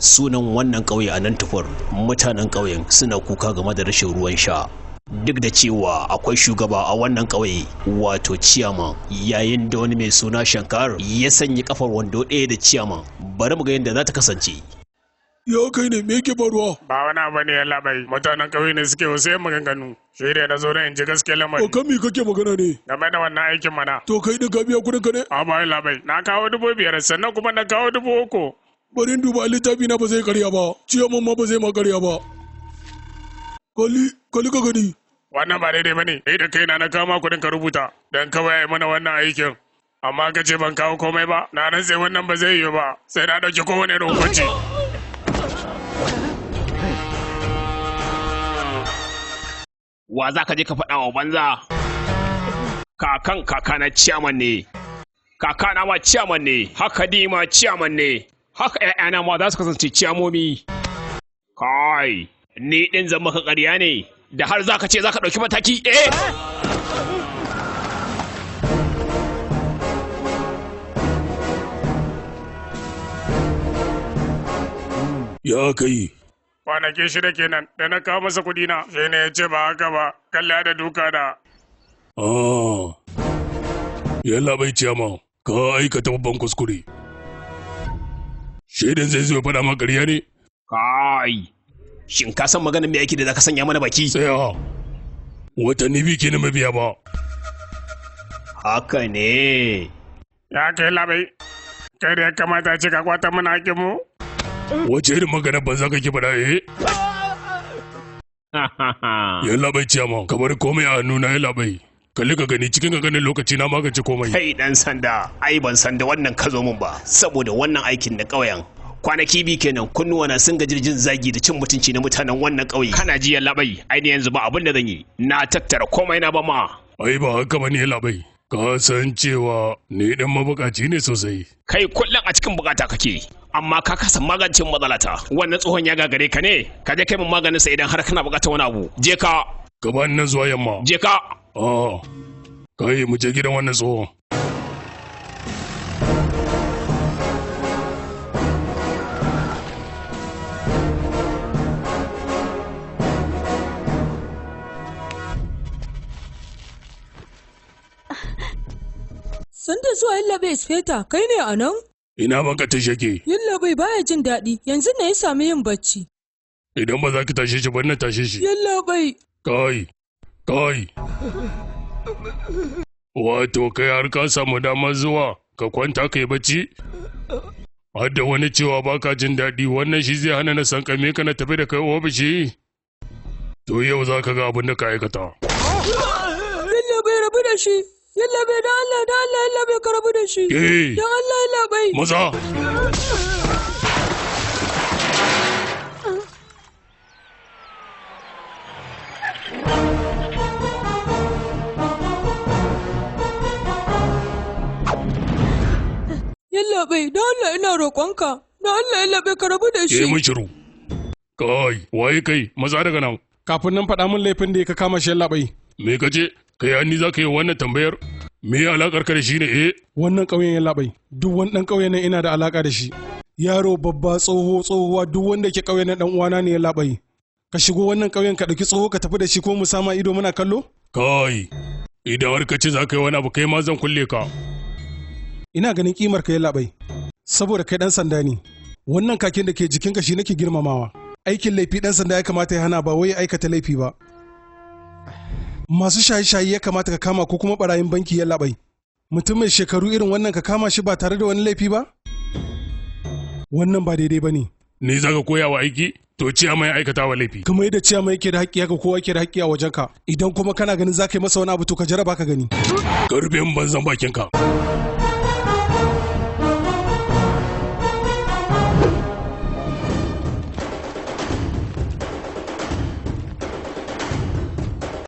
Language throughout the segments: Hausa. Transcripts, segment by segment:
Sunan wannan ƙauye a nan tufur. Mutanen ƙauyen suna kuka game da rashin ruwan sha. Duk da cewa akwai shugaba a wannan ƙauye, wato ciyaman, yayin da wani mai suna Shankar ya sanya kafar wando ɗaya da ciyaman. Bari mu ga yadda za ta kasance. Ya kai ne, me yake faruwa? Ba wani abu ne ya labai, mutanen ƙauye ne suke wasu yan maganganu. Shi ne na zo na in ji gaskiyar lamari. Kan me kake magana ne? Game da wannan aikin mana. To kai din ka biya kuɗin ka ne? A ba labai, na kawo 5,000 sannan kuma na kawo 3,000. Bari in duba littafi na ba zai karya ba, ciyaman ma ba zai ma karya ba. Kali, kali ka gani. Wannan ba daidai bane, ni da kaina na kama kuɗin ka rubuta, dan kawai ai mana wannan aikin. Amma ka ce ban kawo komai ba, na rantse wannan ba zai yiwu ba, sai na ɗauki kowane irin hukunci. Wa za ka je ka faɗa wa banza? Kakan kakana ciyaman ne, kakana ma ciyaman ne, haka ni ma ciyaman ne, haka ‘ya'yana ma za su kasance ciyamomi. Kai, ni ɗin zan maka ƙarya ne, da har za ka ce za ka ɗauki mataki, eh? Ya kai. Kwanaki 6 kenan da na kawo masa kuɗi na, shi ne ya ce ba haka ba, kalla da duka da. Ah, yalla bai ciyama, ka aikata babban kuskure. Shaidan zai zo ya faɗa maka ƙarya ne? Kai, shin ka san maganar me yake da za ka sanya mana baki? Tsaya, watanni 2 kenan mabiya ba. Haka ne. Ya kai labai, kai da ya kamata ce ka kwata mana hakkin mu. Wace irin magana banza kake faɗa eh? Yalla bai ciyama, ka bar komai a hannuna yalla bai. Kalli ka gani cikin ganin lokaci na magance komai. Kai dan sanda, ai ban san da wannan ka zo mun ba, saboda wannan aikin da ƙauyen. Kwanaki 2 kenan kunnuwa na sun gaji jin zagi da cin mutunci na mutanen wannan ƙauye. Kana ji yalla bai, ai ni yanzu ba abin da zan yi. Na tattara komai na ba ma. Ai ba haka bane yalla bai. Ka san cewa ni dan mabukaci ne sosai. Kai kullum a cikin bukata kake, amma ka kasa magancin matsalata. Wannan tsohon ya gagare ka ne, ka je kai min maganin sa idan har kana bukatar wani abu. Je ka. Ka ba ni nan zuwa yamma. Je ka. Ah. Kai mu je gidan wannan tsohon. Sanda zuwa Yallaɓai Isfeta, kai ne a nan? Ina baka tashe ke? Yallaɓai baya jin daɗi, yanzu ne ya sami yin bacci. Idan ba za ki tashe shi ba, na tashe shi. Yallaɓai. Kai, kai. Wato kai har ka samu damar zuwa ka kwanta ka yi bacci? Har da wani cewa baka jin daɗi, wannan shi zai hana na sankame ka na tafi da kai ofishi? To yau za ka ga abin da ka aikata. Yallaɓai rabu da shi. Yallaɓai da Allah, da Allah, yallaɓai ka rabu da shi. Eh. Dan Allah, yallaɓai. Maza. Yallaɓai, da Allah ina roƙonka. Da Allah, yallaɓai ka rabu da shi. Ke mun shiru. Kai, waye kai, maza daga nan. Kafin nan faɗa min laifin da ya ka kama shi yallaɓai. Me ka ce? Kai ni za ka yi wannan tambayar? Me ya alakar ka da shi ne eh? Wannan ƙauyen yallaɓai, duk wani ɗan ƙauyen nan ina da alaka da shi. Yaro babba tsoho tsohuwa duk wanda ke ƙauyen nan ɗan uwana ne yallaɓai. Ka shigo wannan ƙauyen ka ɗauki tsoho ka tafi da shi ko mu sama ido muna kallo? Kai, idan har ka ce za ka yi wani abu kai ma zan kulle ka. Ina ganin kimar ka yallaɓai, saboda kai ɗan sanda ne. Wannan kakin da ke jikinka shi nake girmamawa. Aikin laifi ɗan sanda ya kamata ya hana ba wai ya aikata laifi ba. Masu shaye-shaye ya kamata ka kama ko kuma barayin banki yallaɓai. Mutum mai shekaru irin wannan ka kama shi ba tare da wani laifi ba? Wannan ba daidai ba ne. Ni za ka koya wa aiki? To ciya mai aikata wa laifi. Kamar yadda ciya mai yake da haƙƙi haka kowa yake da haƙƙi a wajenka. Idan kuma kana ganin za ka yi masa wani abu to ka jaraba ka gani. Ka rufe min banzan bakinka.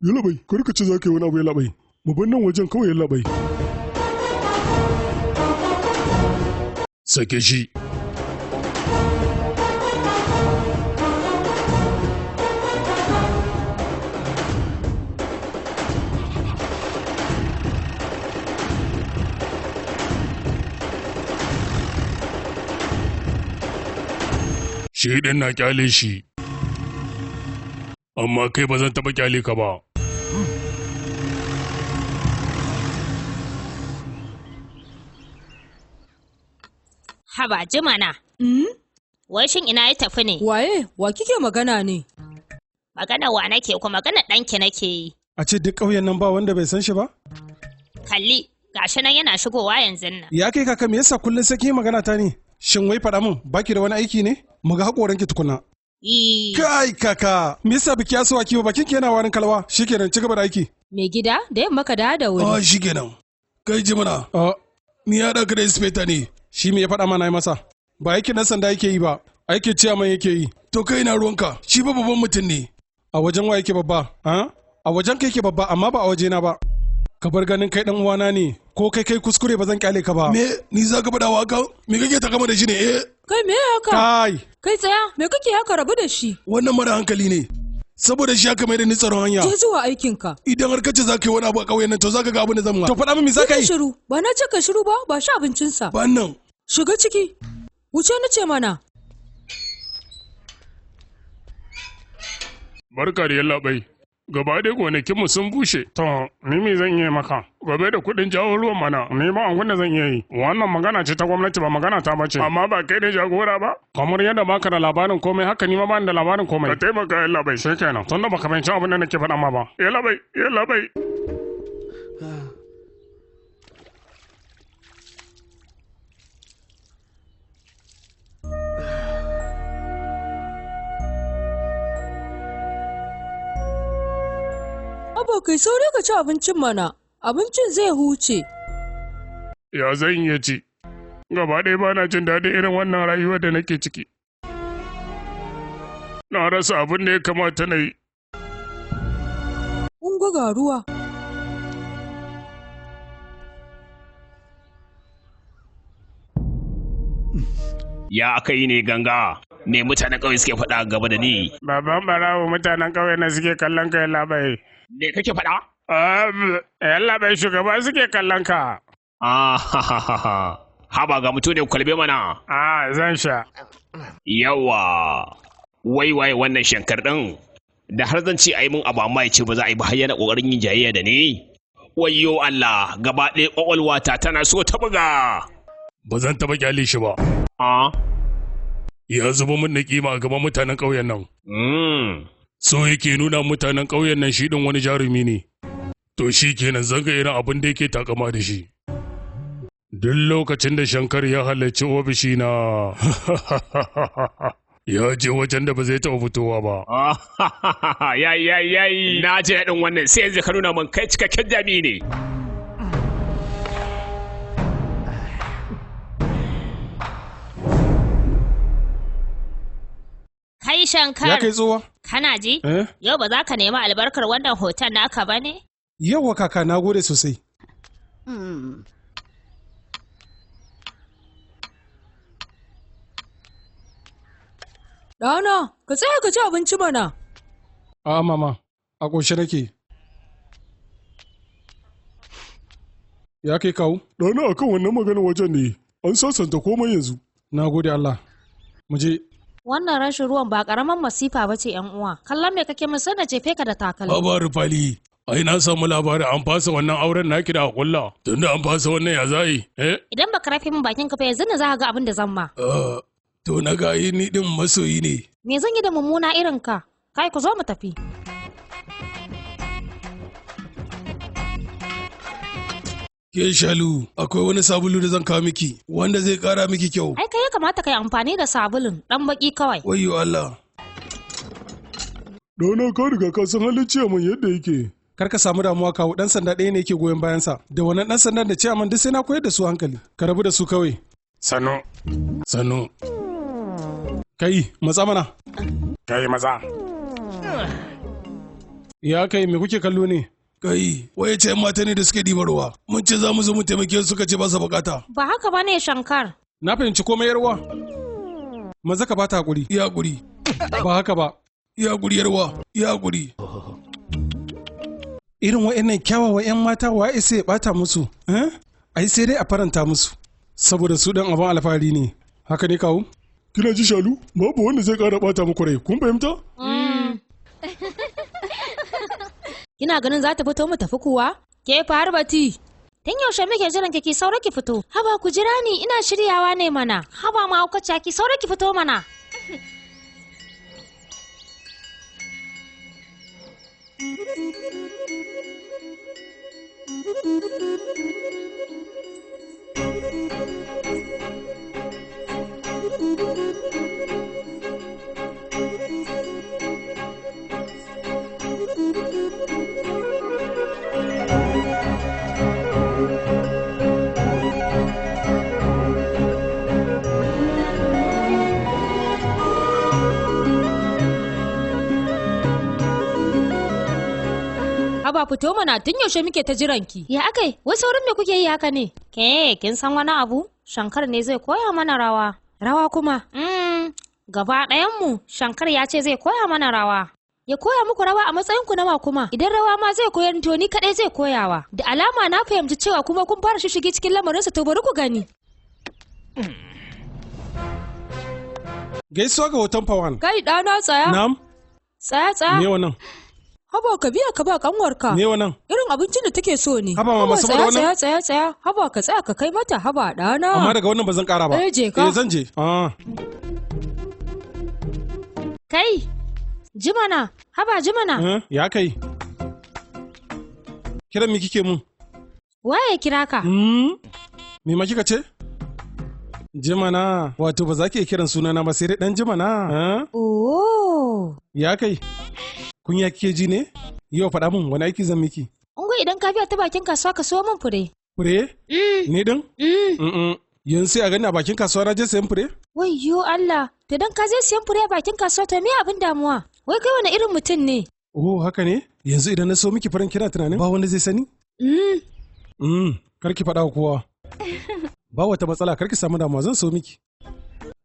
Yallaɓai, kar ka ce za ka yi wani abu yallaɓai. Mu bar nan wajen kawai yallaɓai. Sake shi. Shi ɗin na kyale shi. Amma kai ba zan taɓa kyale ka ba. Haba jimana. Wai shin ina ya tafi ne? Waye, wa kike magana ne? Magana wa nake ko magana ɗanki nake yi. A ce duk ƙauyen nan ba wanda bai san shi ba? Kalli, gashi nan yana shigowa yanzu nan. Ya kai kaka me yasa kullum sai kin yi magana ta ne? Shin wai faɗa min baki da wani aiki ne? Mu ga haƙoranki tukuna. Kai kaka, me yasa biki asuwaki ba bakin ki yana warin kalwa? Shikenan ci gaba da aiki. Mai gida, da yamma ka dawo da wuri. Ah shikenan. Kai ji mana. Ni ya ɗauka da inspector ne. Shi me ya faɗa mana yi masa? Ba aikin ɗan sanda yake yi ba, aikin ciyaman yake yi. To kai na ruwanka, shi ba babban mutum ne. A wajen wa yake babba? Ha? A wajen kai yake babba amma ba a wajena ba. Ka bar ganin kai dan uwana ne, ko kai kai kuskure ba zan kyale ka ba. Me ni za ka faɗa wa haka? Me kake ta gama da shi ne? Eh. Kai me haka? Kai. Kai tsaya, me kake haka rabu da shi? Wannan mara hankali ne. Saboda shi aka mai da ni tsaron hanya. Je zuwa aikinka. Idan har kace za ka yi wani abu a ƙauyen nan to za ka ga abin da zan ma. To faɗa min me za ka yi? Shiru, ba na ce ka shiru ba, ba shi abincinsa. Ba nan. Shiga ciki. Wuce na ce mana. Barka da yallaɓai. Gaba ɗaya gonakinmu sun bushe. To, ni me zan iya maka? Gobe da kuɗin jawo ruwan mana, ni ba abin da zan iya yi. Wannan magana ce ta gwamnati ba magana ta bace. Amma ba kai ne jagora ba. Kamar yadda baka da labarin komai, haka ni ma ba ni da labarin komai. Ka taimaka yallaɓai, shi kenan. Tunda baka fahimci abin da nake faɗa ma ba. Yallaɓai, yallaɓai. Abokai sauri ka ci abincin mana, abincin zai huce. Ya zan iya ci? Gaba ɗaya ba na jin daɗin irin wannan rayuwar da nake ciki. Na rasa abin da ya kamata na yi. Ungo ga ruwa. Ya aka yi ne ganga, me mutanen ƙauye suke faɗa gaba da ni? Babban barawo mutanen ƙauye na suke kallon ka yallaɓai. Me kake faɗa? Yallaɓai shugaba suke kallon ka. Ah, ha, ha, ha, ha. Haba ga mutum ne kwalbe mana. Ah, zan sha. Yawa. Wai wai wannan shankar ɗin. Da har zan ce a yi mun abu amma ya ce ba za a yi ba har yana ƙoƙarin yin jayayya da ni. Wayyo Allah, gaba ɗaya ƙwaƙwalwata tana so ta buga. Ba zan taɓa kyale shi ba. Ah. Ya zuba min na kima a gaban mutanen ƙauyen nan. So yake nuna mutanen ƙauyen nan shi ɗin wani jarumi ne. To shi kenan zan ga irin abin da yake takama da shi. Duk lokacin da Shankar ya halarci ofishi na ya je wajen da ba zai taɓa fitowa ba. Yayi yayi yayi. Na ji daɗin wannan sai yanzu ka nuna min kai cikakken jami'i ne. Kai Shankar. Ya kai tsowa? Kana ji? Eh? Yau ba za ka nemi albarkar wannan hoton naka ba ne? Yawwa kaka na gode sosai. Ɗana, ka tsaya ka ci abinci mana. A'a mama, a ƙoshe nake. Ya kai kawu? Ɗana akan wannan maganar wajen ne, an sasanta komai yanzu. Na gode Allah. Mu je. Wannan rashin ruwan ba karaman masifa ba ce ‘yan uwa. Kallon me kake min sai na jefe ka da takalmi. Baba Rufali, ai na samu labarin an fasa wannan auren naki da akulla. Tunda an fasa wannan ya za yi, eh? Idan baka rafe min bakin ka fa yanzu ne za ka ga abin da zan ma. To na ga ai ni din masoyi ne. Me zan yi da mummuna irin ka? Kai ku zo mu tafi. Ke Shalu, akwai wani sabulu da zan kawo miki wanda zai kara miki kyau. Ai kai ya kamata ka yi amfani da sabulun dan baki kawai. Wayyo Allah. Ɗana ka riga ka san halin ciyaman yadda yake. Kar ka samu damuwa kawu ɗan sanda ɗaya ne yake goyon bayansa. Da wannan ɗan sandan da ciyaman duk sai na koyar da su hankali. Ka rabu da su kawai. Sanu. Sanu. Kai, matsa mana. Kai maza. Ya kai me kuke kallo ne? Kai, waye ce mata ne da suke ɗiba ruwa. Mun ce za mu zo mu taimake su suka ce ba su bukata. Ba haka ba ne Shankar. Na fahimci komai yarwa. Maza ka bata hakuri. Ya hakuri. Ba haka ba. Ya hakuri yarwa, ya hakuri. Irin wa'annan kyawawan 'yan mata wa isa ya bata musu? Eh? Ai sai dai a faranta musu. Saboda su ɗan abin alfahari ne. Haka ne kawu? Kina ji Shalu? Babu wanda zai ƙara ɓata muku rai, kun fahimta? Kina ganin za ta fito mu tafi kuwa? Ke fa Harbati. Tun yaushe muke jiran ki saura ki fito. Haba ku jira ni ina shiryawa ne mana. Haba ma aukaciya ki saura ki fito mana. Haba fito mana tun yaushe muke ta jiranki. Ya akai, wai saurin me kuke yi haka ne? Ke, kin san wani abu? Shankar ne zai koya mana rawa. Rawa kuma? Gaba ɗayan mu Shankar ya ce zai koya mana rawa. Ya koya muku rawa a matsayin ku na wa kuma? Idan rawa ma zai koyar to ni kadai zai koyawa. Da alama na fahimci cewa kuma kun fara shishige cikin lamarinsa to bari ku gani. Gaisuwa ga hoton Pawan. Kai ɗana tsaya. Na'am. Tsaya tsaya. Me wannan? Haba ka biya ka ba kanwarka. Me wannan? Irin abincin da take so ne. Haba mama saboda wannan. Tsaya tsaya tsaya. Haba ka tsaya ka kai mata haba ɗana. Amma daga wannan ba zan ƙara ba. Eh je ka. Eh zan je. Ah. Kai. Jimana, haba Jimana. Ya kai. Kiran me kike mun? Waye kira ka? Me ma kika ce? Jimana, wato ba za ki iya kiran sunana ba sai dai dan Jimana. Oh. Ya kai. Kunya kike ji ne? Yau faɗa min wani aiki zan miki. Ungo idan ka biya ta bakin kasuwa ka siyo min fure. Fure? Ni din? Yanzu sai a gani a bakin kasuwa na je sayan fure? Wayyo Allah, to dan ka je siyan fure a bakin kasuwa to me abin damuwa? Wai kai wani irin mutum ne? Oh, haka ne? Yanzu idan na so miki furen kina tunanin ba wanda zai sani? Kar ki faɗa wa kowa. Ba wata matsala kar ki samu damuwa zan so miki.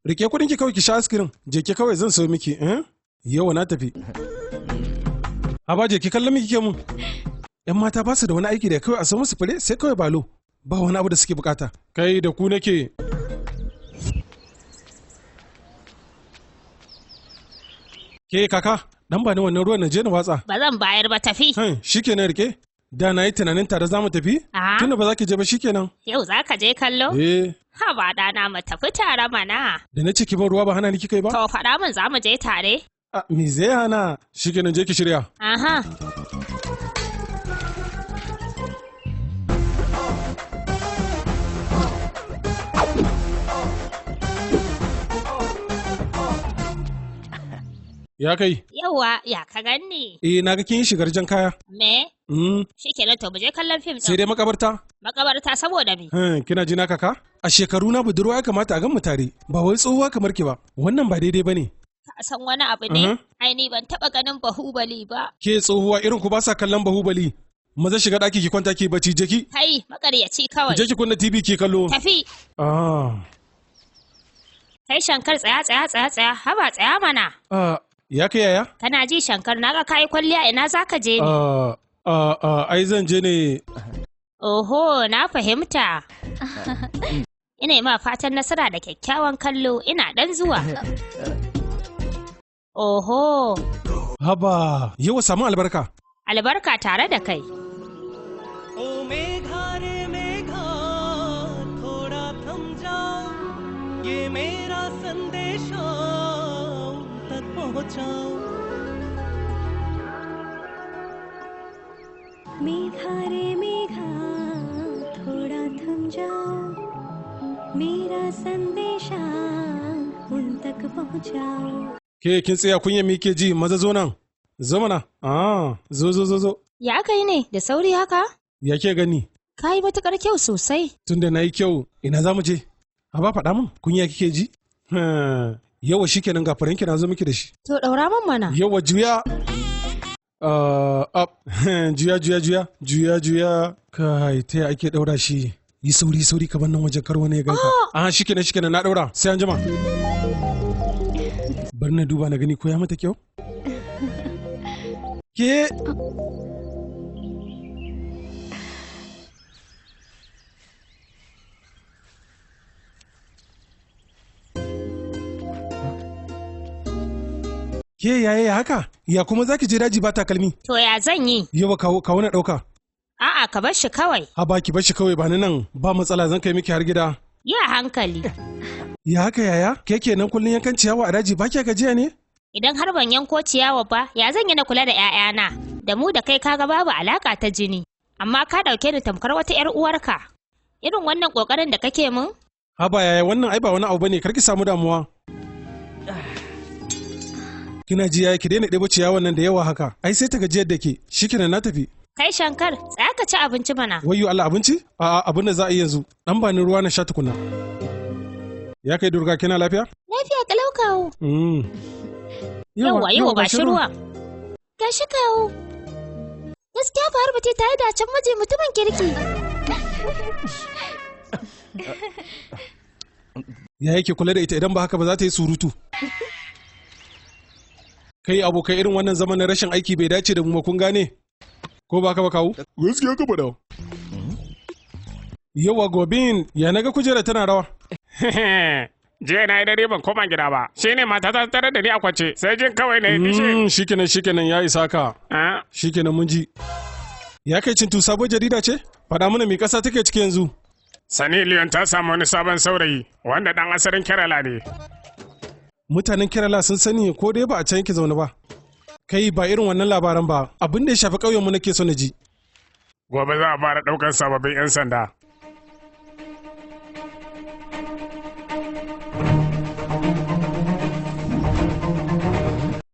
Rike kuɗin ki kawai ki sha askirin, je ki kawai zan so miki, eh? Yau na tafi. Haba je ki kallon miki ke mun. Yan mata ba su da wani aiki da kawai a so musu fure sai kawai balo. Ba wani abu da suke bukata. Kai da ku nake. Ke kaka, dan ba ni wannan ruwan na je na watsa. Ba zan bayar ba tafi. Shikenan rike. Da na yi tunanin tare za mu tafi? Tunda ba za ki je ba shikenan. Yau za ka je kallo? Eh. Haba ɗana mu tafi tare mana. Da na ce ki ban ruwa ba hana ni kika yi ba? To faɗa min za mu je tare. Me zai hana? Shikenan je ki shirya. Aha. Ya kai? Yawwa, ya ka ganni? Eh, na ga kin yi shigar jan kaya. Me? Shikenan to mu je kallon fim din. Sai dai makabarta? Makabarta saboda me? Kina ji na kaka? A shekaru na budurwa ya kamata a gan mu tare, ba wai tsohuwa kamar ki ba. Wannan ba daidai bane. Ka san wani abu ne? Ai ni ban taba ganin Bahubali ba. Ke tsohuwa irin ku ba sa kallon Bahubali. Maza shiga daki ki kwanta ki bacci je ki. Kai makaryaci kawai. Je ki kunna TV ki kallo. Tafi. Ah. Kai Shankar tsaya tsaya tsaya tsaya haba tsaya mana. Ya kai yaya? Kana ji Shankar naga kayi kwalliya ina zaka je ne? Ai zan je ne. Oho na fahimta. Ina yi ma fatan nasara da kyakkyawan kallo ina dan zuwa. Oho. Haba, yawa samu albarka. Albarka tare da kai. O Megha re Megha thoda tham jao ye mera sandesha tak pahunchao. Megha रे मेघा थोड़ा थम जाओ मेरा संदेशा उन तक पहुंचाओ. Ke kin tsaya kunya me ke ji maza zo nan. Zo mana. Ah, zo zo zo zo. Ya aka yi ne da sauri haka? Ya ke gani? Ka yi matukar kyau sosai. Tunda na yi kyau ina za mu je? A ba faɗa min kunya kike ji? Yawa shikenan ga furenki na zo miki da shi. To ɗaura min mana. Yawa juya. Up. Juya juya juya juya juya. Kai ta ake ɗaura shi? Yi sauri sauri ka bar nan wajen kar wani ya ganka. Ah shikenan shikenan na ɗaura sai an jima. Bari na duba na gani ko ya mata kyau. Ke Ke yaya ya haka? Ya kuma zaki je daji ba takalmi? To ya zan yi? Yawa kawo kawo na ɗauka. A'a ka bar shi kawai. Ha ba ki bar shi kawai ba ni nan ba matsala zan kai miki har gida. Ya hankali. Ya haka yaya? Ke kenan kullun yankan ciyawa a daji ba kya gajiya ne? Idan har ban yanko ciyawa ba, ya zan yi na kula da 'ya'yana? Da mu da kai kaga babu alaka ta jini. Amma ka ɗauke ni tamkar wata 'yar uwarka. Irin wannan ƙoƙarin da kake mun? Haba yaya wannan ai ba wani abu bane kar ki samu damuwa. Kina ji yaya ki daina ɗebo ciyawan nan da yawa haka. Ai sai ta gajiyar da ke. Shikenan na tafi. Kai Shankar, tsaya ka ci abinci mana. Wayyo Allah abinci? A'a abin da za a yi yanzu. Dan ba ni ruwa na sha tukuna. Ya kai Durga kina lafiya? Lafiya kalau kawo. Yawwa yawwa ba shi ruwan. Gashi kawo. Gaskiya Parvati ta yi dacen miji mutumin kirki. Ya yake kula da ita idan ba haka ba za ta yi surutu. Kai abokai irin wannan zaman na rashin aiki bai dace da mu ba kun gane? Ko ba haka ba kawu? Gaskiya ka faɗa. Yawa Gobin ya naga kujera tana rawa. Jiya na yi dare ban koma gida ba. Shi ne mata ta tare da ni a kwance. Sai jin kawai na yi dishe. Shikenan shikenan ya isa ka. Shikenan mun ji. Ya kai cintu sabon jarida ce? Faɗa mana me ƙasa take ciki yanzu. Sani Leon ta samu wani sabon saurayi wanda ɗan asalin Kerala ne. Mutanen Kerala sun sani ko dai ba a can yake zaune ba. Kai ba irin wannan labaran ba. Abin da ya shafi ƙauyenmu nake so na ji. Gobe za a fara ɗaukar sababbin 'yan sanda.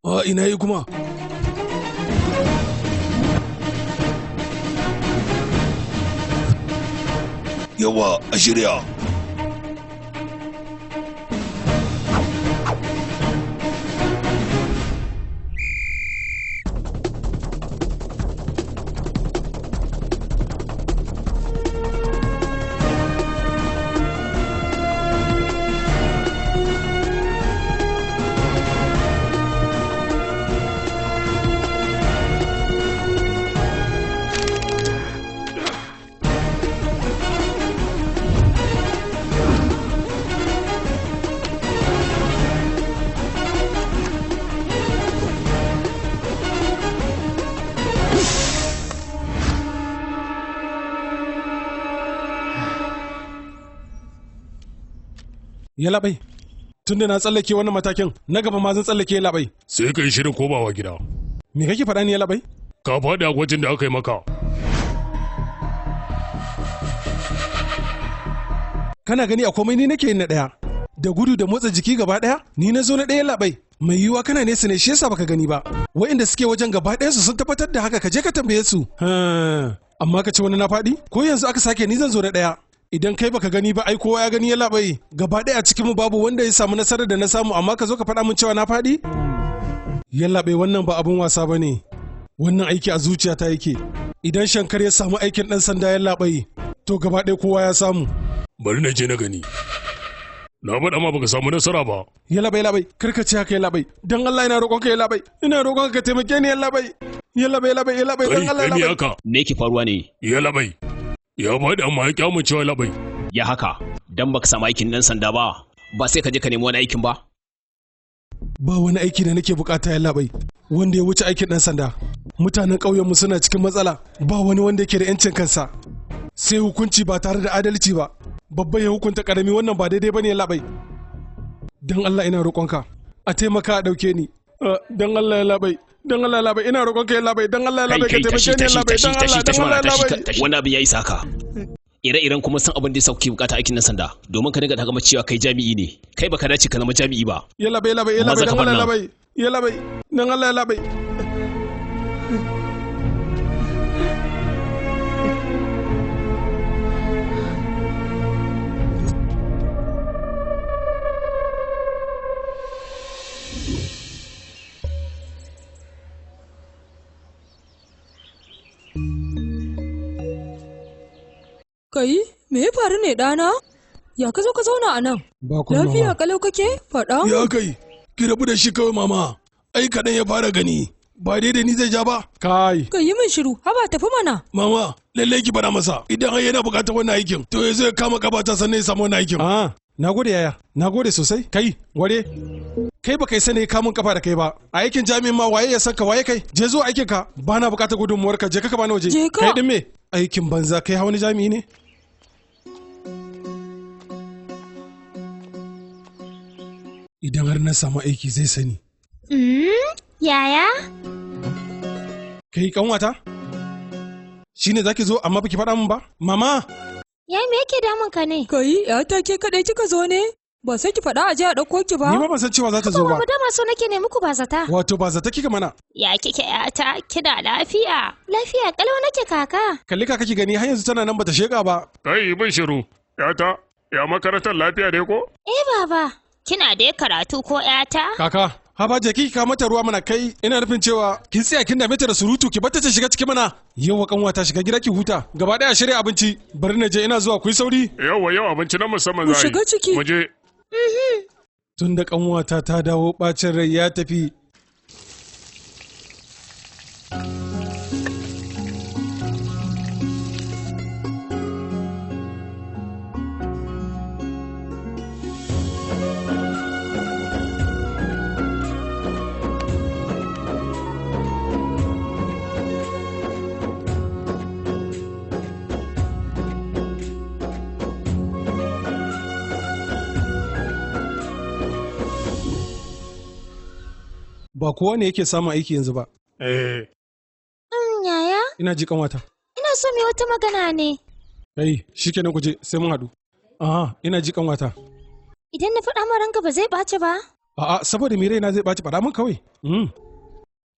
A ina yi kuma? Yawa a shirya. Ya labai. Tunda na tsallake wannan matakin, na gaba ma zan tsallake ya labai. Sai ka yi shirin komawa gida. Me kake faɗa ni ya labai? Ka faɗi a gwajin da aka yi maka. Kana gani a komai ni nake yin na ɗaya. Da gudu da motsa jiki gaba ɗaya, ni na zo na ɗaya labai. Mai yiwuwa kana nesa ne shi yasa baka gani ba. Wa'inda suke wajen gaba ɗayansu sun tabbatar da haka ka je ka tambaye su. Amma ka ce wani na faɗi? Ko yanzu aka sake ni zan zo na ɗaya. Idan kai baka gani ba ai kowa ya gani ya labai. Gaba ɗaya a cikinmu babu wanda ya samu nasarar da na samu amma ka zo ka faɗa min cewa na faɗi? Yallaɓai wannan ba abin wasa ba ne. Wannan aiki a zuciyata yake. Idan Shankar ya samu aikin ɗan sanda ya labai, to gaba ɗaya kowa ya samu. Bari na je na gani. Na faɗa ma baka samu nasara ba. Ya labai labai, kar ka ce haka ya labai. Don Allah ina roƙonka ya labai. Ina roƙonka ka taimake ni ya labai. Ya labai labai ya labai don Allah ya Kai, kai me labai. haka? Me yake faruwa ne? Ya labai. Ya faɗi amma ya kyamu cewa labai. Ya haka, dan baka samu aikin ɗan sanda ba, ba sai ka je ka nemi wani aikin ba. Ba wani aiki da nake bukata ya labai wanda ya wuce aikin ɗan sanda. Mutanen ƙauyenmu suna cikin matsala, ba wani wanda yake da 'yancin kansa. Sai hukunci ba tare da adalci ba. Babba ya hukunta ƙarami wannan ba daidai bane ya labai. Don Allah ina roƙonka, a taimaka a ɗauke ni. Don Allah ya labai, don Allah ya labai, ina roƙonka ya labai, don Allah ya Kai labai ka kai tashi taimake ni ya tashi labai, tashi don tashi Allah, tashi don mana Allah ya tashi labai. tashi. Wannan abin ya isa haka. Ire-iren kuma san abin da ya sauke bukata aikin ɗan sanda domin ka dinga takama cewa kai jami'i ne. Kai baka dace ka zama jami'i ba. Ya labai, labai, ya Maza labai, ka don bar Allah ya nan. labai, ya labai, don Allah ya labai. Kai, me ya faru ne ɗana? Ya ka zo ka zauna a nan? Ba Lafiya kalau kake? Faɗa Ya mun. kai, ki rabu da shi kawai mama. Ai kaɗan ya fara gani. Ba daidai ni zai ja ba. Kai. Ka yi min shiru, haba tafi mana. Mama, lallai ki faɗa masa. Idan har yana buƙatar wannan aikin, to ya zo ya kama kabata sannan ya samu wannan aikin. Ah, na gode yaya, na gode sosai. Kai, ware. Kai baka isa ne kamun kafa da kai ba. A aikin jami'in ma waye ya san ka waye kai? Je zuwa aikin ka. Bana bukatar gudunmuwar ka, je ka bani waje. Kai din me? Aikin banza kai hawa wani jami'i ne? Idan har na samu aiki zai sani. Yaya? Kai kanwata? Shine zaki zo amma baki faɗa min ba? Mama! Ya me yake damun ka ne? Kai, ya ta ke kadai kika zo ne? Ba sai ki faɗa a je a ɗauko ki ba? Ni ma ban san cewa za ta zo ba. Mama dama so nake ne muku ba zata. Wato ba zata kika mana. Ya kike yata kina lafiya? Lafiya kalau nake kaka. Kalli kaka ki gani har yanzu tana nan bata sheka ba. Kai bin shiru. Yata, ya makarantar lafiya ne ko? Eh baba. Kina dai karatu ko yata? Kaka, haba je ki ka mata ruwa mana kai ina nufin cewa kin tsaya kin dame ta da surutu ki bata ta shiga ciki mana. Yau kanwa ta shiga gida ki huta. Gaba daya shirya abinci. Bari na je ina zuwa ku yi sauri. Yauwa yau abinci na musamman za a yi. Ku shiga ciki. Mu je. Tun da kanwata ta dawo bacin rai ya tafi. Ba kowa ne yake samun aiki yanzu ba. Eh. Yaya? Ina ji kanwata. Ina so mu yi wata magana ne. Kai, shikenan ku je sai mun haɗu. Aha, ina ji kanwata. Idan na faɗa ma ranka ba zai ɓaci ba? A'a, saboda me raina zai ɓaci faɗa min kawai.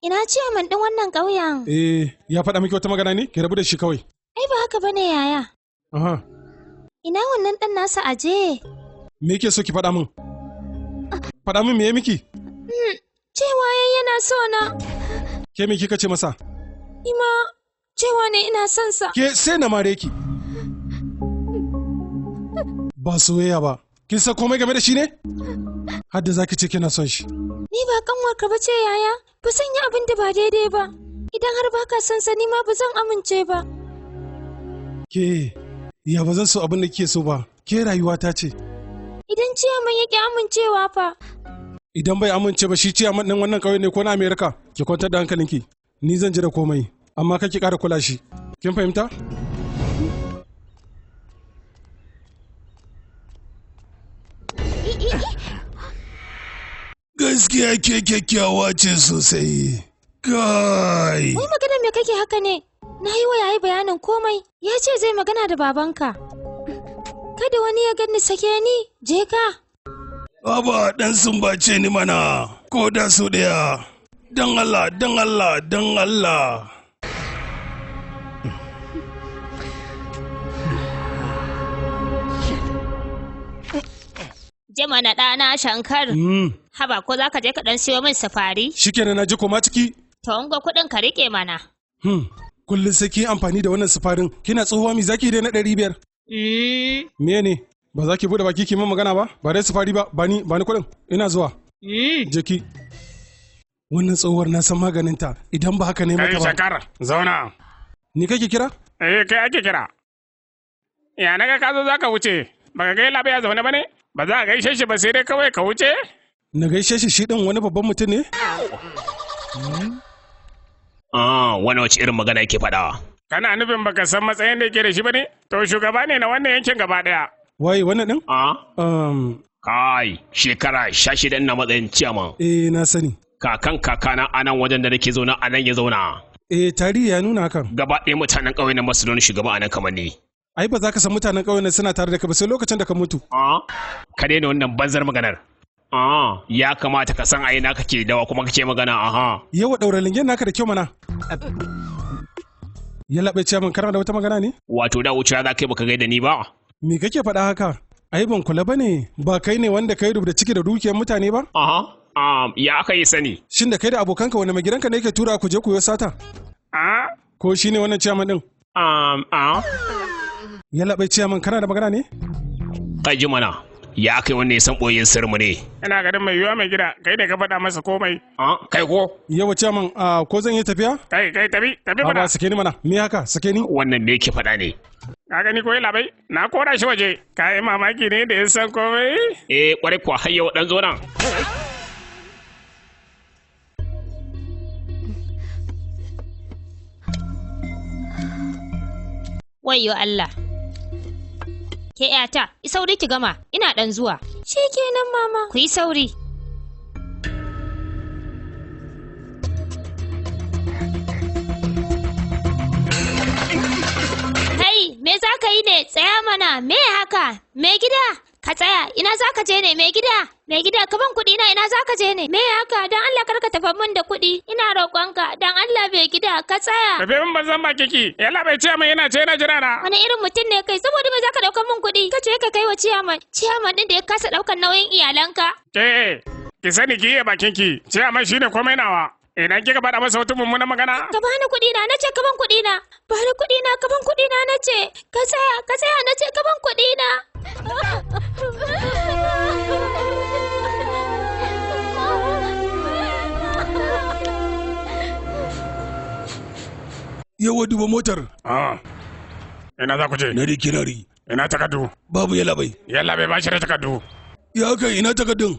Ina ciyaman ɗin wannan ƙauyen. Eh, ya faɗa miki wata magana ne? Ki rabu da shi kawai. Ai ba haka bane yaya. Aha. Ina wannan ɗan nasa aje? Me yake so ki faɗa min? Faɗa min me ya miki? Cewa yana so na. Ke me kika ce masa? Ima cewa ne ina son sa. Ke sai na mare ki. Ba soyayya ba. Kin san komai game da shi ne? Har da zaki ce kina son shi. Ni ba kanwarka ba ce yaya. Ba zan yi abin da ba daidai ba. Idan har baka son sa ni ma ba zan amince ba. Ke ya ba zan so abin da kike so ba. Ke rayuwa ta ce. Idan ciyaman yake amincewa fa. Idan bai amince ba shi ciyaman ɗin wannan ƙauye ne ko na Amerika, ki kwantar da hankalinki. Ni zan ji da komai, amma kar ki ƙara kula shi. Kin fahimta? Gaskiya ke kyakkyawa ce sosai. Kai! Wai magana me kake haka ne? Na yi wa yayi bayanin komai. Ya ce zai magana da babanka. Kada wani ya gani sake ni, je ka. Baba dan sumbace ni mana, ko da su ɗaya. Don Allah, don Allah, don Allah. Jima na ɗana Shankar. Haba ko za ka je ka ɗan siyo min safari? Shikenan na ji koma ciki. To in ga kuɗin ka riƙe mana. Kullum sai ki amfani da wannan sufarin. Kina tsohuwa mi zaki dai na 500. Me ne? Ba za ki bude baki ki min magana ba? Ba dai sufari ba, ba ni kuɗin. Ina zuwa. Je ki. Wannan tsohuwar na san maganinta idan ba haka ne mata ba. Kai Shankar, zauna. Ni kake kira? Eh, kai ake kira. Ya naga ka zo zaka wuce. Baka ga labai ya zaune bane? Ba za a gaishe shi ba sai dai kawai ka wuce? Na gaishe shi shi din wani babban mutum ne? Ah, wani wace irin magana yake faɗa? Kana nufin baka san matsayin da yake da shi bane? To shugaba ne na wannan yankin gaba ɗaya. Waye wannan din? Kai, shekara 16 ina matsayin ciyaman. Eh, na sani. Kakan kakana a nan wajen da nake zauna a nan ya zauna. Eh, tarihi ya nuna hakan. Gaba ɗaya mutanen ƙauyen nan basu da wani shugaba a nan kamar ni. Ai ba za ka san mutanen ƙauyen nan suna tare da ka ba sai lokacin da ka mutu. Ka daina wannan banzar maganar. Ya kamata ka san a ina kake dawa kuma kake magana aha. Yawa ɗaura lingen naka da kyau mana. Ya laɓe ciyaman kana da wata magana ne? Wato da wucewa za ka yi baka gaida ni ba. Me kake faɗa haka? Ai ban kula ba ne, ba kai ne wanda kai rubuta ciki da dukiyar mutane ba? Aha. Ya aka yi sani. Shin da kai da abokanka wani mai gidanka ne yake tura ku je ku yi sata? Ko shi ne wannan ciyaman ɗin? Ya laɓe ciyaman kana da magana ne? Kai ji mana. Ya kai wannan ya san ɓoyin sirmu ne. Ina ganin mai yiwuwa mai gida, kai da ka faɗa masa komai. Kai ko? Yawa ciyaman, ko zan yi tafiya? Kai, kai tafi, tafi mana. Ba sake ni mana, me haka, sake ni? Wannan me yake faɗa ne? Ka gani ko labai, na kora shi waje. Ka yi mamaki ne da ya san komai? Eh, kwarai kuwa har yau ɗan zo nan. Wayyo Allah. Ke ƴata, yi sauri ki gama, ina ɗan zuwa. Shikenan mama. Ku yi sauri. Kai, me za ka yi ne? Tsaya mana, me haka? Me gida? Ka tsaya, ina za ka je ne, me gida? Me gida, ka ban kuɗi na ina za ka je ne? Me haka? Dan Allah kar ka tafi min da kuɗi. Ina roƙonka, dan Allah mai gida, ka tsaya. Tafi min banzan baki ki. Yalla bai ce min yana ce yana jira na. Wani irin mutum ne kai? Saboda me za ka ɗauka min kuɗi? Ka ce ka kai wa ciyaman. Ciyaman ɗin da ya kasa ɗaukan nauyin iyalanka. Ke, ki sani ki iya bakin ki. Ciyaman shine komai nawa. Idan kika faɗa masa wata mummunan magana. Ka bani kuɗi na, nace ka ban kuɗi na. Bani kuɗi na, ka ban kuɗi na nace. Ka tsaya, ka tsaya nace ka ban kuɗi na. Yawa duba motar. Ah. Ina za ku je? Na kirari. Ina takardu. Babu yalla bai. Yalla bai bashi da takardu. Ya kai ina takardun?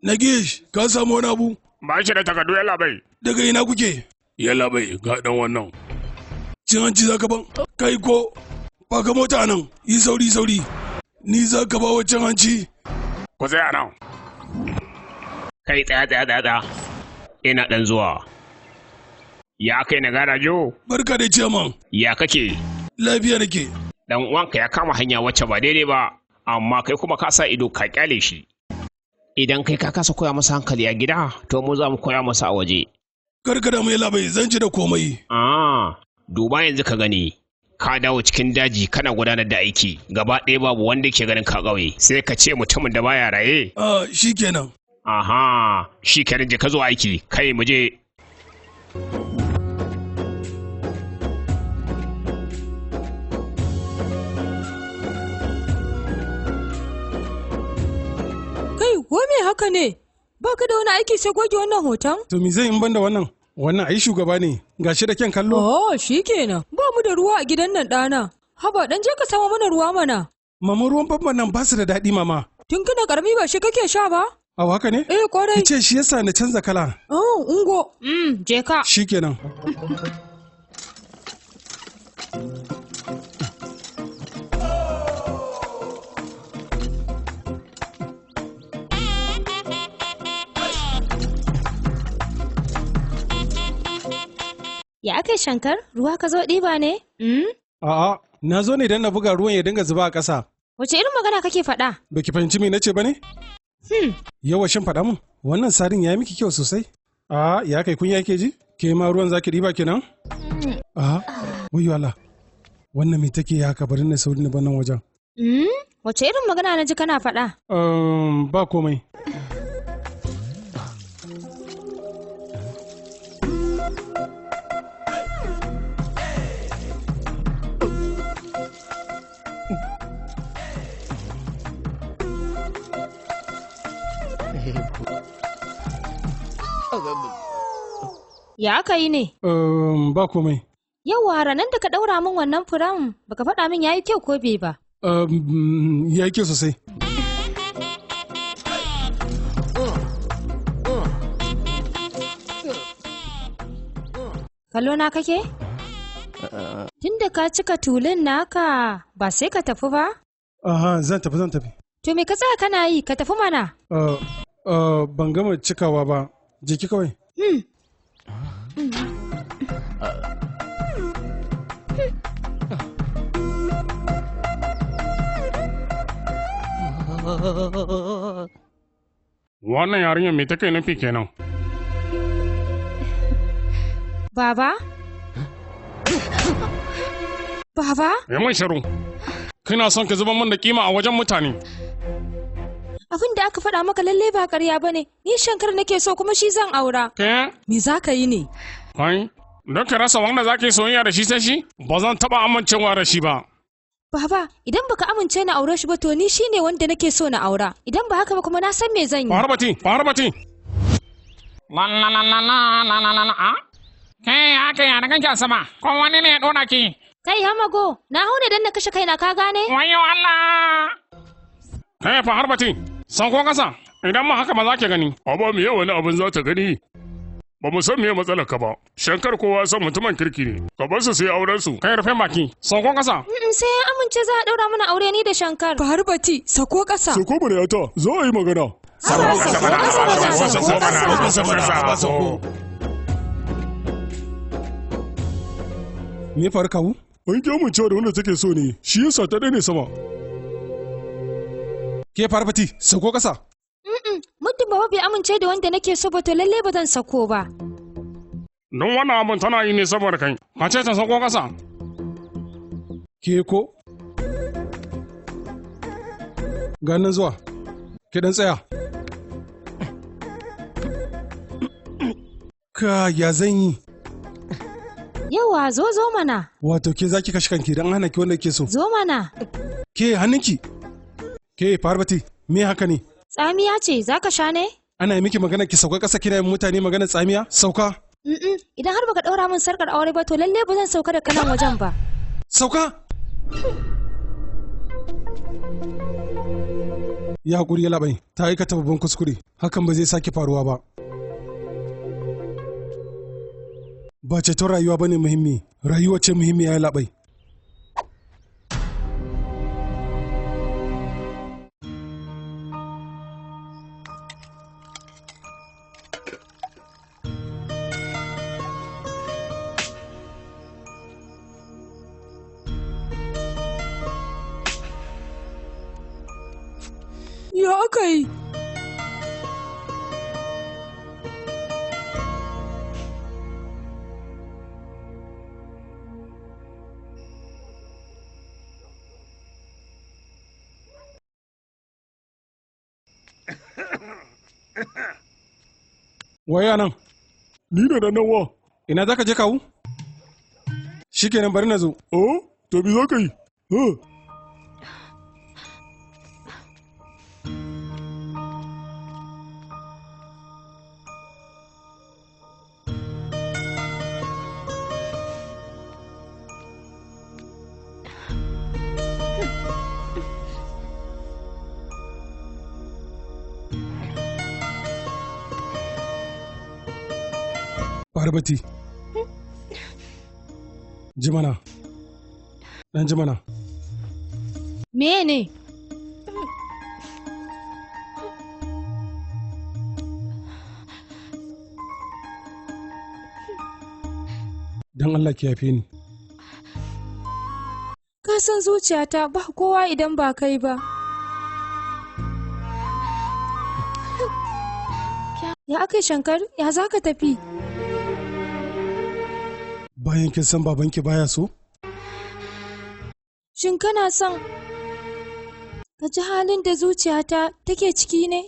Nagish, ka samu wani abu? Ba shi da takardu yalla bai. Daga ina kuke? Yalla bai ga dan wannan. Cin hanci za ka ban? Kai ko baka mota nan, yi sauri sauri. Ni za ka ba wa cin hanci? Ku tsaya nan. Kai tsaya tsaya tsaya tsaya. Ina dan zuwa. Ya kai na garajo? Barka da ciyaman. Ya kake? Lafiya nake. Dan uwanka ya kama hanya wacce ba daidai ba, amma kai kuma ka sa ido ka kyale shi. Idan kai ka kasa koya masa hankali a gida, to mu za mu koya masa a waje. Karka da mai labai zan ci da komai. Ah, duba yanzu ka gani. Ka dawo cikin daji kana gudanar da aiki, gaba ɗaya babu wanda ke ganin ka ƙauye, sai ka ce mutumin da baya raye. Ah, shikenan. Aha, shikenan je ka zo aiki, kai mu je. Kai, ko me haka ne? Ba ka da wani aiki sai goge wannan hoton? To me zai in banda wannan? Wannan ai shugaba ne, gashi da kyan kallo. Oh, shikenan. Ba mu da ruwa a gidan nan ɗana. Haba, dan je ka samo mana ruwa mana. Mama ruwan famfon nan ba su da daɗi mama. Tun kana karami ba shi kake sha ba? Au haka ne? Eh, kwarai. Ki ce shi yasa na canza kala. Oh, ungo. Je ka. Shikenan. Ya aka yi Shankar? Ruwa ka zo ɗiba ne? A'a, na zo ne don na buga ruwan ya dinga zuba a ƙasa. Wace irin magana kake faɗa? Baki fahimci me nace ba ne? Yawa shin faɗa mun, wannan sarin ya yi miki kyau sosai. A'a, ya kai kunya ke ji? Ke ma ruwan zaki ɗiba kenan? A'a, wayyo Allah. Wannan me take haka bari na sauri na bar nan wajen. Wace irin magana na ji kana faɗa? Ba komai. Ya aka yi ne? Ba komai. Yawwa ranar da ka ɗaura min wannan furen baka faɗa min yayi kyau ko bai ba. Ya yi kyau sosai. Kallo na kake? Tunda ka cika tulun naka ba sai ka tafi ba? Aha, zan tafi zan tafi. To me ka tsaya kana yi ka tafi mana? Ban gama cikawa ba. Jiki kawai. Wannan yarinyar me take nufi kenan? Baba? Baba? Yi mun shiru. Kina son ki zuba min da kima a wajen mutane. Abin da aka faɗa maka lallai ba ƙarya ba ne. Ni Shankar nake so kuma shi zan aura. Ke? Me za ka yi ne? Kai, don ki rasa wanda za ki soyayya da shi sai shi? Ba zan taɓa amincewa da shi ba. Baba, idan baka amince na aure shi ba to ni shine wanda nake so na aura. Idan ba haka ba kuma na san me zan yi. Parvati, Parvati. La la la la la la la la la. Kai haka ya na ganki a sama. Ko wani ne ya dora ki? Kai Hamago, na hau ne dan na kashe kaina ka gane? Wayo Allah. Kai Parvati, sauko kasa. Idan ma haka ba za ki gani. Amma me wani abin za ta gani? Ba mu san me matsalar ka ba. Shankar kowa san mutumin kirki ne. Ka bar su su yi auren su. Kai rufe baki, sauko kasa. Sai ya amince za a ɗaura mana aure ni da Shankar. Parvati, sako kasa. Sako mana yata, za a yi magana. Sako mana, sako. Me ya faru kawu? An ki amincewa da wanda take so ne, shi yasa ta daine sama. Ke Parvati, sako kasa. Muddin baba bai amince da wanda nake so ba to lalle ba zan sako ba. Don wannan abun tana yi ne saboda kai. Ka ce ta sauko kasa. Ke ko? Ga nan zuwa. Ke dan tsaya. Ka ya zan yi? Yawa zo zo mana. Wato ke zaki kashe kanki dan hana ki wanda ke so. Zo mana. Ke hannunki. Ke Parvati, me haka ne? Tsamiya ce za ka sha ne? Ana yi miki magana ki sauka ƙasa kina yin mutane magana tsamiya? Sauka. Idan har baka ɗaura min sarkar aure ba to lalle ba zan sauka da kanan wajen ba. Sauka! Ya haƙuri ya labai, ta aikata babban kuskure, hakan ba zai sake faruwa ba. Ba ceton rayuwa ba ne muhimmi, rayuwa ce muhimmi ya labai. Ya aka yi? Waye nan? Ni ne da nawa. Ina za ka je kawu? Shikenan bari na zo. Oh, to bi za ka yi? Parvati. Jimana. Dan Jimana. Me ne? Dan Allah ki yafe ni. Ka san zuciyata ba kowa idan ba kai ba. Ya aka Shankar, ya za ka tafi? Bayan kin san babanki baya so? Shin kana son ka ji halin da zuciyata take ciki ne?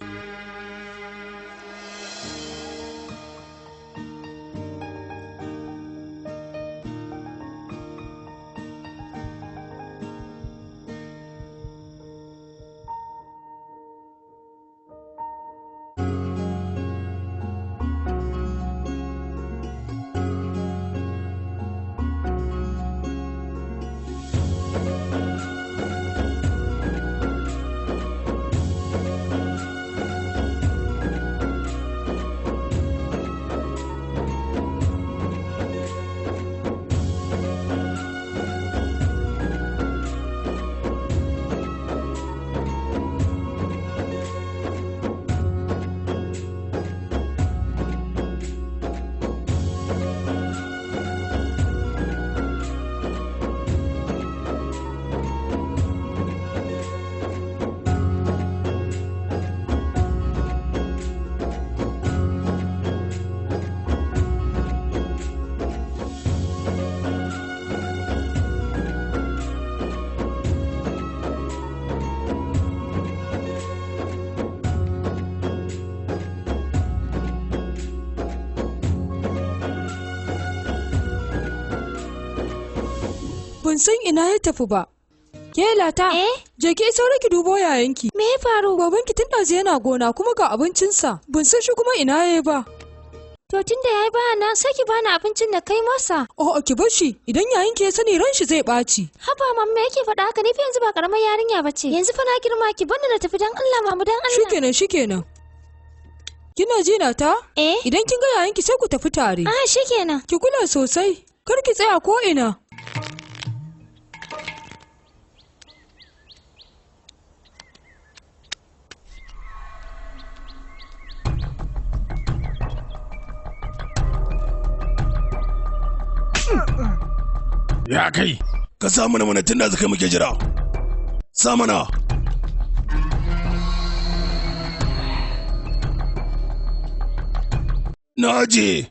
Ban san ina ya tafi ba. Ke Lata, je ki sauri ki dubo yayanki. Me ya faru? Babanki tun ɗazu yana gona kuma ga abincinsa. Ban san shi kuma ina yayi ba. To tun da yayi baya nan sai ki bani abincin da kai masa. A'a ki bar shi idan yayanki ya sani ran shi zai ɓaci. Haba mamma me yake faɗa haka ni fa yanzu ba karamar yarinya bace. Yanzu fa na girma ki bani na tafi dan Allah mamu dan Allah. Shikenan shikenan. Kina ji na ta? Eh. Idan kin ga yayanki sai ku tafi tare. Ah, shikenan. Ki kula sosai. Kar ki tsaya ko ina. Ya kai, ka sa mana mana tun da suka muke jira. Sa mana. Na aje.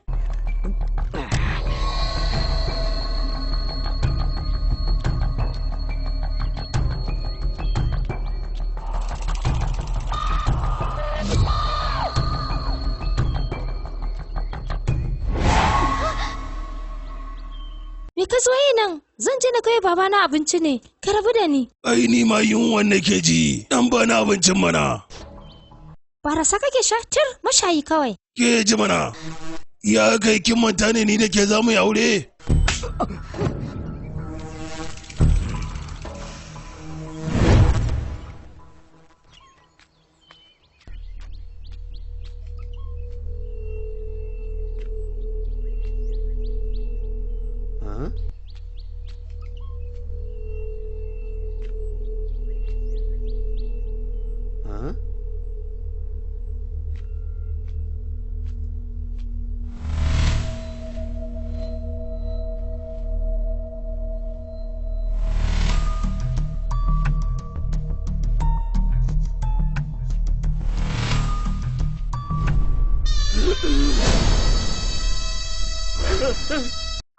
Me ka zo yi nan? Zan je na kai babana abinci ne. Ka rabu da ni. Ai ni ma yunwan nake ji. Dan ba na abincin mana. Barasa kake sha tir mashayi kawai. Ke ji mana. Ya kai kin manta ne ni da ke za mu yi aure?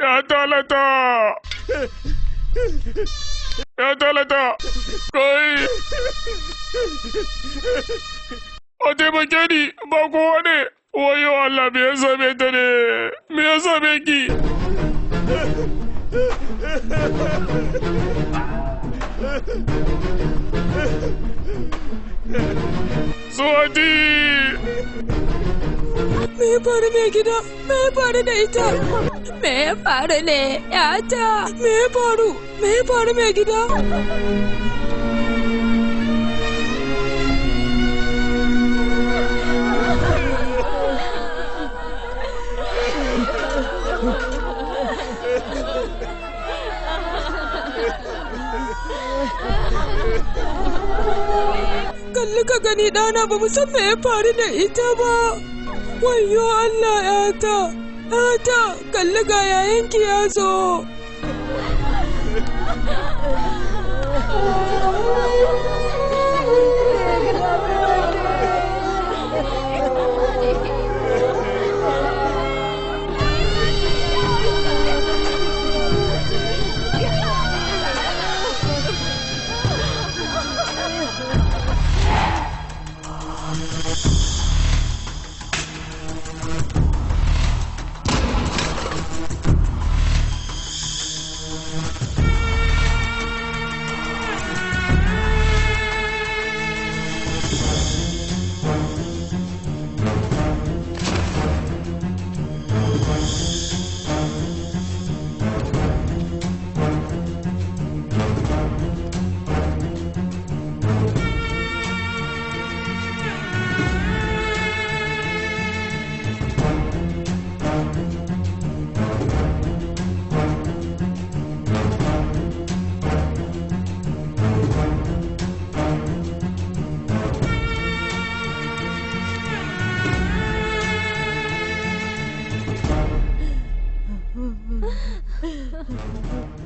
Ya talata! Ya talata! Kai! A taimake ni ba kowa ne! Wayo Allah me ya same ta ne? Me ya same ki? Swati! Me ya faru mai gida? Me ya faru da ita? Me ya faru ne yata? Me ya faru? Me ya faru mai gida? Kalli ka gani ɗana ba mu san me ya faru da ita ba. Wayyo Allah ‘yata, ‘yata, kalli ga yayanki ya zo.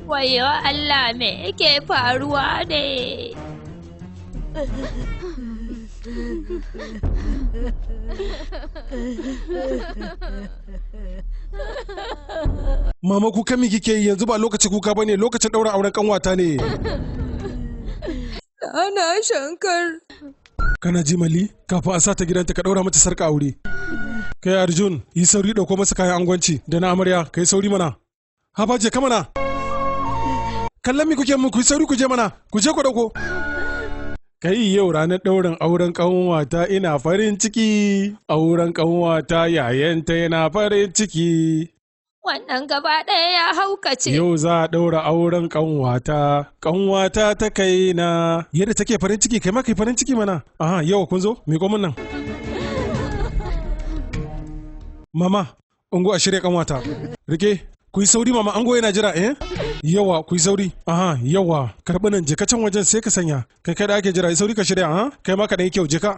Wayo Allah me yake faruwa ne? Mama kuka mi kike yi yanzu ba lokacin kuka bane, lokacin daura auren kanwata ne. Ana Shankar. Kana ji Mali, kafin a sata gidanta ka daura mata sarka aure. Kai Arjun, yi sauri dauko masa kayan angwanci da na amarya, kai sauri mana. Haba je ka mana. Kallon mi kuke mun, ku yi sauri ku je mana, ku je ku dauko. Kai yau ranar ɗaurin auren ƙanwata ina farin ciki, auren ƙanwata yayanta yana farin ciki. Wannan gaba ɗaya ya haukace. Yau za a ɗaura auren ƙanwata, ƙanwata ta kai na. Yadda take farin ciki, kai ma kai farin ciki mana. Aha, yau kun zo, miƙo min nan. Mama, ungo a shirya kanwata. Rike, ku yi sauri mama, ango yana jira eh? Yawa, ku yi sauri. Aha, yawa, karɓi nan je ka can wajen sai ka sanya. Kai kai da ake jira, yi sauri ka shirya, aha? Kai ma ka ɗan yi kyau, je ka.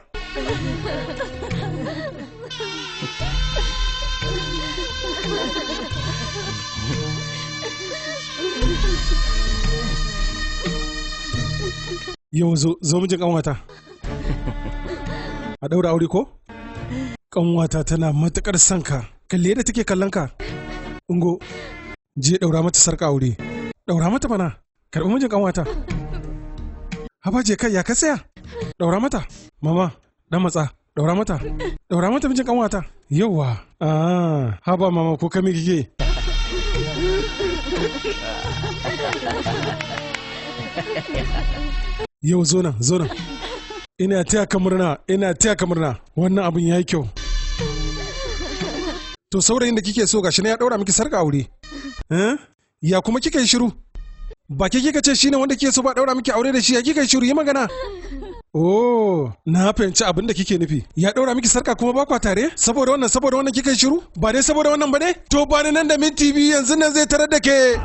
Yau zo, zo mijin kanwata. A ɗaura aure ko? Kanwata tana matuƙar son ka. Kalli yadda take kallon ka. Ungo, je ɗaura mata sarƙa aure. Ɗaura mata mana. Karɓi mijin kanwata. Haba je kai ya ka tsaya? Ɗaura mata. Mama, ɗan matsa. Ɗaura mata. Ɗaura mata mijin kanwata. Yawwa. Ah, haba mama ko kame kike? Yau zo nan, zo nan. Ina taya ka murna, ina taya ka murna. Wannan abin yayi kyau. To saurayin da kike so gashi ne ya daura miki sarka aure. Eh? Ya kuma kika yi shiru? Ba ke kika ce shine wanda kike so ba daura miki aure da shi, ya kika yi shiru yi magana? Oh, na fahimci abin da kike nufi. Ya daura miki sarka kuma ba kwa tare? Saboda wannan kika yi shiru? Ba dai saboda wannan ba ne? To ba ni nan da minti 2 yanzu nan zai tarar da ke.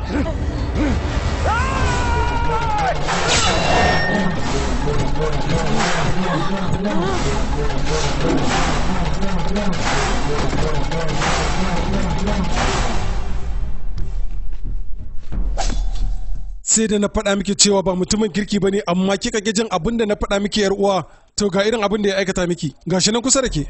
Sai da na faɗa miki cewa ba mutumin kirki bane, amma kika ƙi jin abin da na faɗa miki yar uwa. To ga irin abin da ya aikata miki, gashi nan kusa da ke.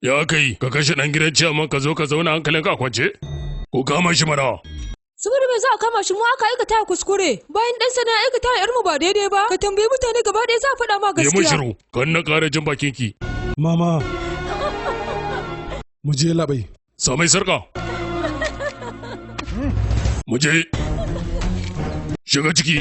Ya kai, ka kashe ɗan gidan ciyaman ka zo ka zauna hankalin ka kwance? Ko kama shi mana. Saboda me za a kama shi, mu aka aikata kuskure. Bayan ɗan sana aikata yar mu ba daidai ba, ka tambayi mutane gaba ɗaya za a faɗa ma gaskiya. Yi mun shiru, kan na ƙara jin bakin ki. Mama, mu je labai. Samai sarƙa. Mu je. Shiga ciki.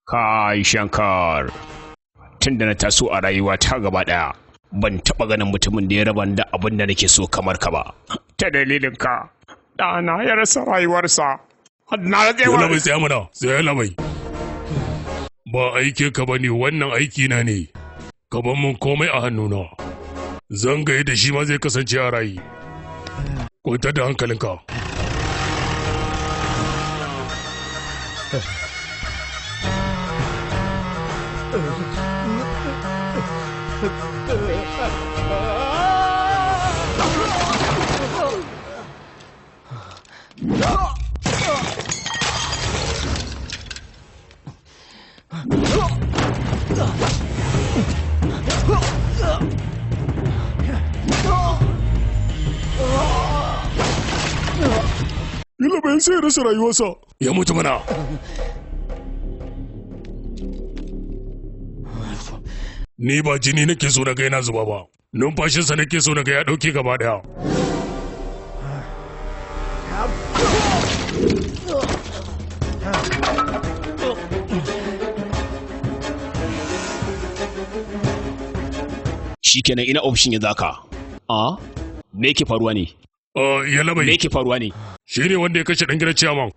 Kai Shankar, tun da na taso a rayuwa ta gaba ɗaya, ban taɓa ganin mutumin da ya raba da abin da nake so kamar ka ba. Ta dalilin ka, ɗana ya rasa rayuwarsa. Na rage wa. Labai tsaya mana, tsaya labai. Ba aikin ka bane, wannan aiki na ne. Ka ban mun komai a hannuna. Zan ga yadda shi ma zai kasance a rayi. Kwantar da hankalinka. Yalla bai sai rasa rayuwarsa. Ya mutu mana. Ni ba jini nake so na ga yana zuba ba. Numfashinsa nake so na ga ya ɗauke gaba ɗaya. Shikenan ina ofishin yanzu haka. A? Me yake faruwa ne? Yalla bai. Me yake faruwa ne? Shi ne wanda ya kashe ɗan gidan ciyaman.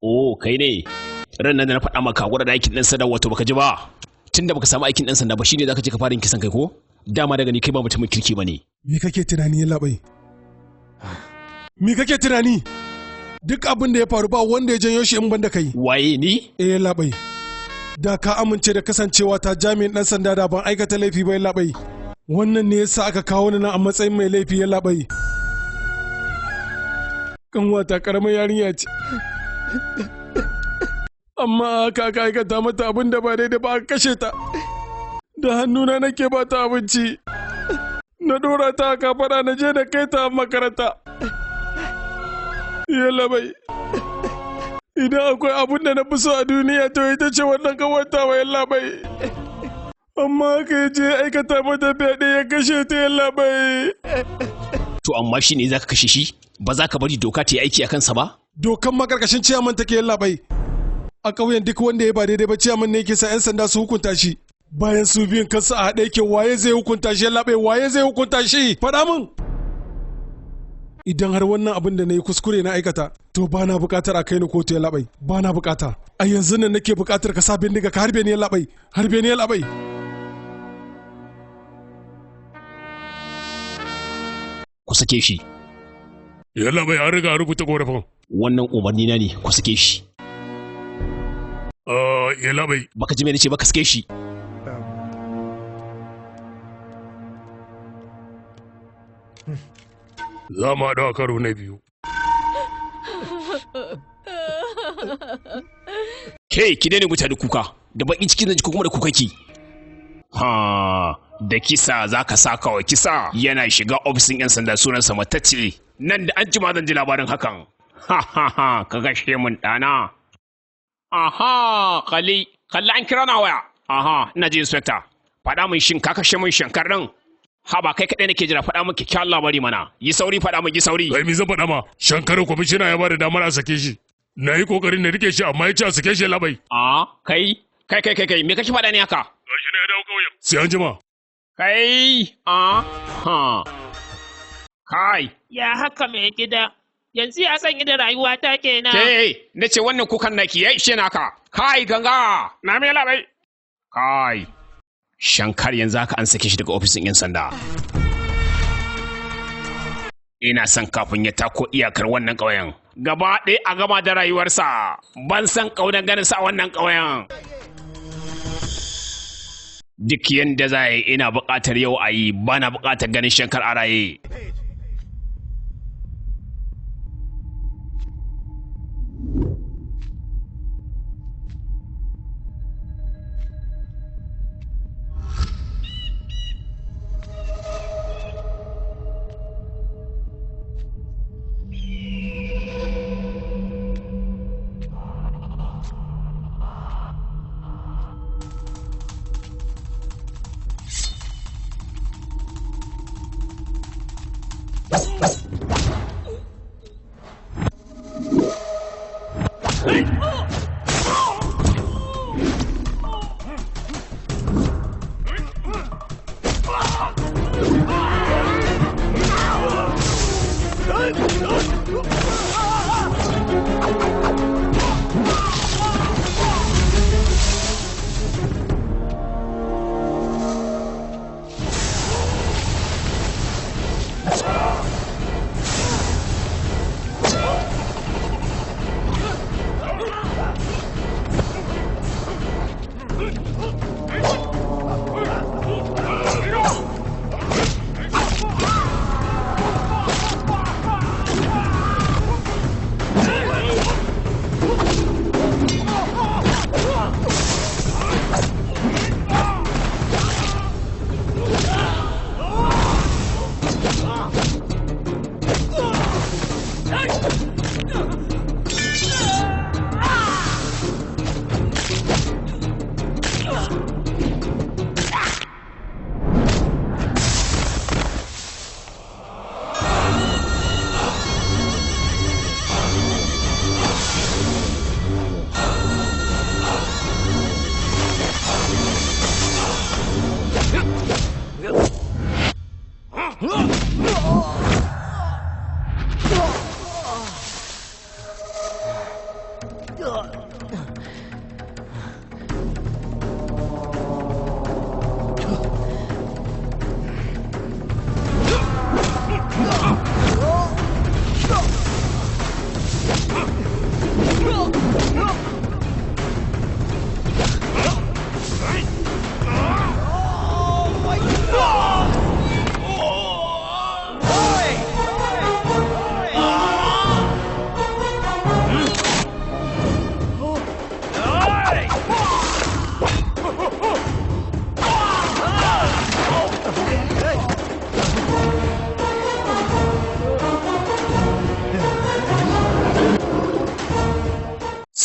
Oh, kai ne. Ran nan da na faɗa maka gwada da aikin ɗan sanda wato baka ji ba. Tunda baka samu aikin ɗan sanda ba shine zaka je ka fara yin kisan kai ko? Dama daga ni kai ba mutumin kirki bane. Me kake tunani yalla bai? Me kake tunani? Duk abin da ya faru ba wanda ya janyo shi in ban da kai. Waye ni? Eh yalla bai. Da ka amince da kasancewa ta jami'in ɗan sanda da ban aikata laifi ba yalla bai. Wannan ne yasa aka kawo ni nan a matsayin mai laifi yalla bai. Kanwata karamar yarinya ce. Amma aka aikata mata abin da ba daidai ba aka kashe ta. Da hannuna nake ba ta abinci. Na dora ta a kafada na je da kai ta makaranta. Yalla bai. Idan akwai abin da na fi so a duniya to ita ce wannan kanwata wa yalla bai. Amma aka yi je aikata mata fyaɗe ya kashe ta yalla bai. To amma shi ne zaka kashe shi? Ba za ka bari doka ta yi aiki a kansa ba? Dokan makarkashin ciyaman take yalla bai. A ƙauyen duk wanda ya ba daidai ba ciyaman ne yake sa 'yan sanda su hukunta shi. Bayan su biyun kansu a haɗe yake waye zai hukunta shi yalla bai waye zai hukunta shi faɗa min. Idan har wannan abin da na yi kuskure na aikata to ba na buƙatar a kai ni kotu yalla bai ba na buƙata. A yanzu nan nake buƙatar ka sa bindiga ka harbe ni yalla bai harbe ni yalla bai. Ku sake shi. Yalla bai an riga rubuta korafin. Wannan umarni na ne ku sake shi. Yalla bai. Baka ji me nace ba ka sake shi. Za mu haɗu a karo na biyu. Ke ki daina mutane kuka da bakin cikin ji ko kuma da kukaki. Ha da kisa za ka saka wa kisa yana shiga ofisin 'yan sanda sunansa matacce nan da an jima zan ji labarin hakan. Ha ha ha ka gashe mun ɗana. Aha kalli kalli an kira na waya. Aha ina ji inspector. Faɗa min shin ka kashe mun shankar ɗin? Ha ba kai kaɗai nake jira faɗa min kyakkyawan labari mana. Yi sauri faɗa min yi sauri. Kai mi zan faɗa ma? Shankar kwamishina ya bada damar a sake shi. Na yi ƙoƙarin na rike shi amma ya ce a sake shi labai. A kai kai kai kai kai me kake faɗa ne haka? Gashi na ya dawo ƙauyen. Sai an jima. Kai a ha kai. Ya haka mai gida. Yanzu ya san da rayuwa ta kenan. Ke na ce wannan kukan naki ya ishe naka. Kai ganga. Na me labai. Kai. Shankar yanzu haka an sake shi daga ofisin 'yan sanda. Ina son kafin ya tako iyakar wannan ƙauyen. Gaba ɗaya a gama da rayuwarsa. Ban san ƙaunar ganin sa a wannan ƙauyen. Duk yanda za a yi ina buƙatar yau a yi ba na buƙatar ganin Shankar a raye.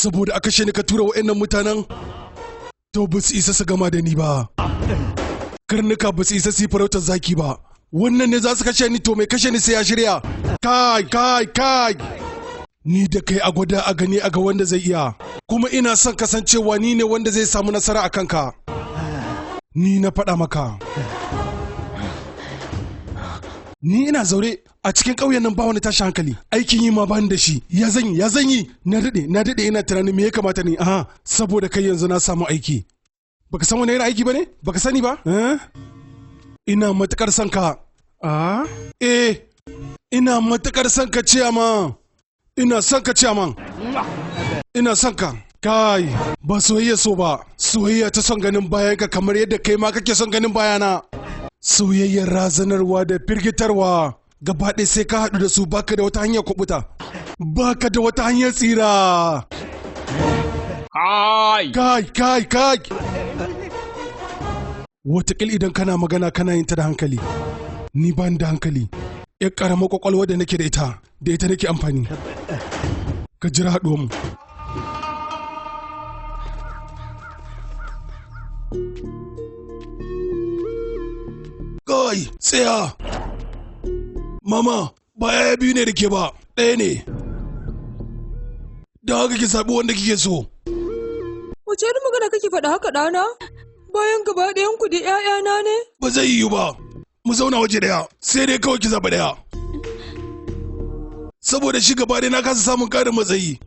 Saboda aka kashe ni ka tura wa'annan mutanen, to ba su isa su gama da ni ba. Karnuka ba su isa su yi farautar zaki ba. Wannan ne za su kashe ni, to mai kashe ni sai ya shirya. Kai, kai, kai! Ni da kai a gwada a gani a ga wanda zai iya. Kuma ina son kasancewa ni ne wanda zai samu nasara a kanka. Ni na faɗa maka. Ni ina zaure a cikin ƙauyen nan ba wani tashi hankali. Aikin yi ma bani da shi. Ya zan yi, ya zan yi. Na daɗe ina tunanin me ya kamata ne. Aha, saboda kai yanzu na samu aiki. Baka san wani irin aiki bane? Baka sani ba? Eh? Ina matukar son ka. Ah? Eh, ina matukar son ka ciyaman. Ina son ka ciyaman. Ina son ka. Kai, ba soyayya so ba. Soyayya ta son ganin bayan ka kamar yadda kai ma kake son ganin bayana. Soyayyar razanarwa da firgitarwa. Gaba ɗaya sai ka haɗu da su, baka da wata hanyar kubuta. Baka da wata hanyar tsira. Kai! Kai, kai, kai! Wataƙil idan kana magana kana yin ta da hankali. Ni ba ni da hankali. ‘Yar ƙaramar ƙwaƙwalwa da nake da ita nake amfani. Ka jira haɗuwanmu. Kai, tsaya! Mama, ba yaya biyu ne da ke ba, ɗaya ne. Da haka ki zaɓi wanda kike so. Wace irin magana kake faɗa haka ɗana? Bayan gaba ɗayan ku da ‘ya'yana ne? Ba zai yiwu ba. Mu zauna waje ɗaya, sai dai kawai ki zaɓi ɗaya. Saboda shi gaba ɗaya na kasa samun ƙarin matsayi.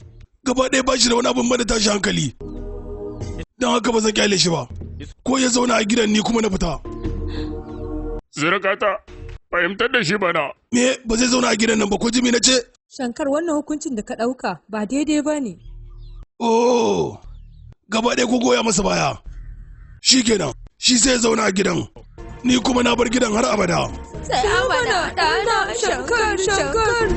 Gaba ɗaya ba shi da wani abin bada tashi hankali. Don haka ba zan kyale shi ba. Ko ya zauna a gidan ni kuma na fita. Zurkata, fahimtar da shi bana. Me ba zai zauna a gidan nan ba ko jimi na ce? Shankar, wannan hukuncin da ka ɗauka ba daidai ba ne. Oh, gaba ɗaya ku goya masa baya. Shi kenan, shi sai ya zauna a gidan. Ni kuma na bar gidan har abada. Tsaya mana ɗana, Shankar, Shankar.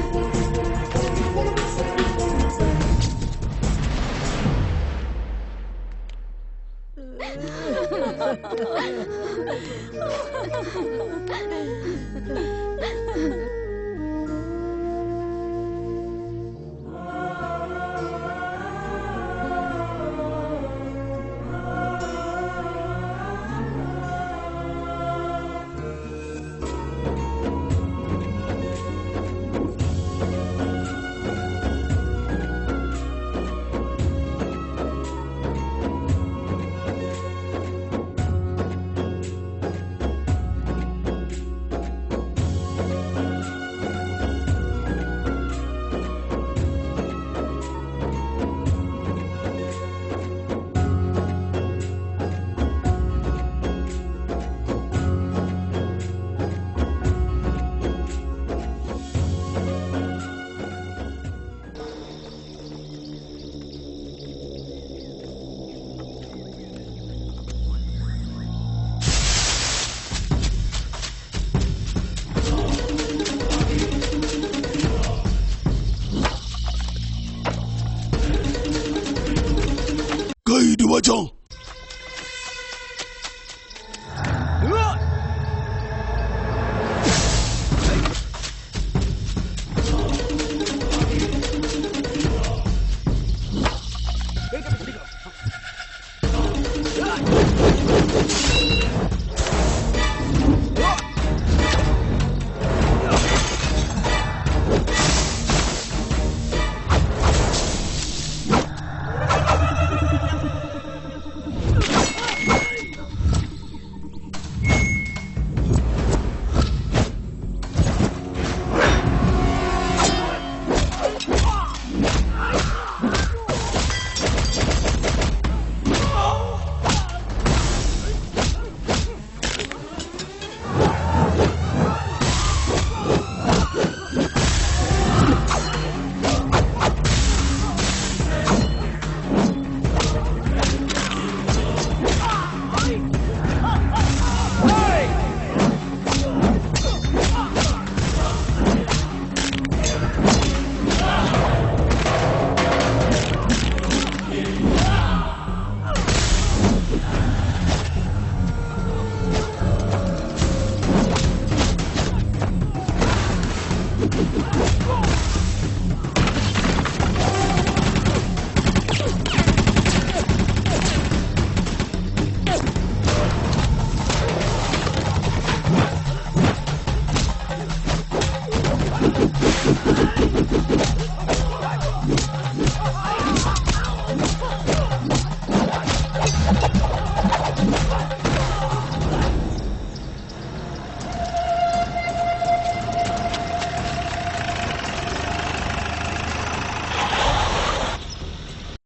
Kai, duba can.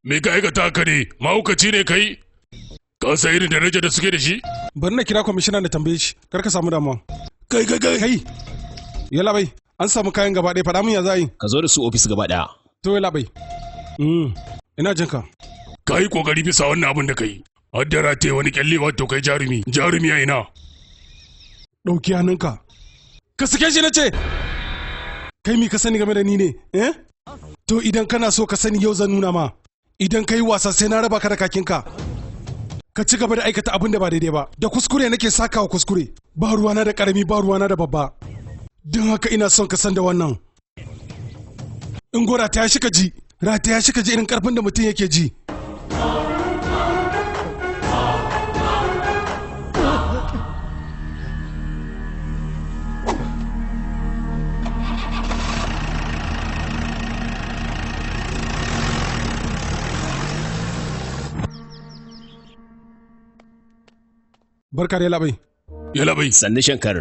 Me ka aikata haka ne? Mahaukaci ne kai? Ka san irin daraja da suke da shi? Bari na kira kwamishina na tambaye shi, kar ka samu damuwa. Kai kai kai. Kai. Yalla bai, an samu kayan gaba ɗaya, faɗa min ya za yi. Ka zo da su ofis gaba ɗaya. To yalla bai. Ina jin ka. Ka yi kokari bisa wannan abin da ka yi. Har da rataye wani kyalle wato kai jarumi. Jarumi a ina? Ɗauki hannunka. Ka sake shi na ce. Kai mi ka sani game da ni ne? Eh? To idan kana so ka sani yau zan nuna ma. Idan ka yi wasa sai na raba ka da kakinka. Ka ci gaba da aikata abin da ba daidai ba. Da kuskure nake sakawa kuskure. Ba ruwana da karami ba ruwana da babba. Don haka ina son ka san da wannan. In gora ta shi ka ji. Rataya shi ka ji irin karfin da mutum yake ji. Barka da yallaɓai. Yallaɓai. Sannu Shankar.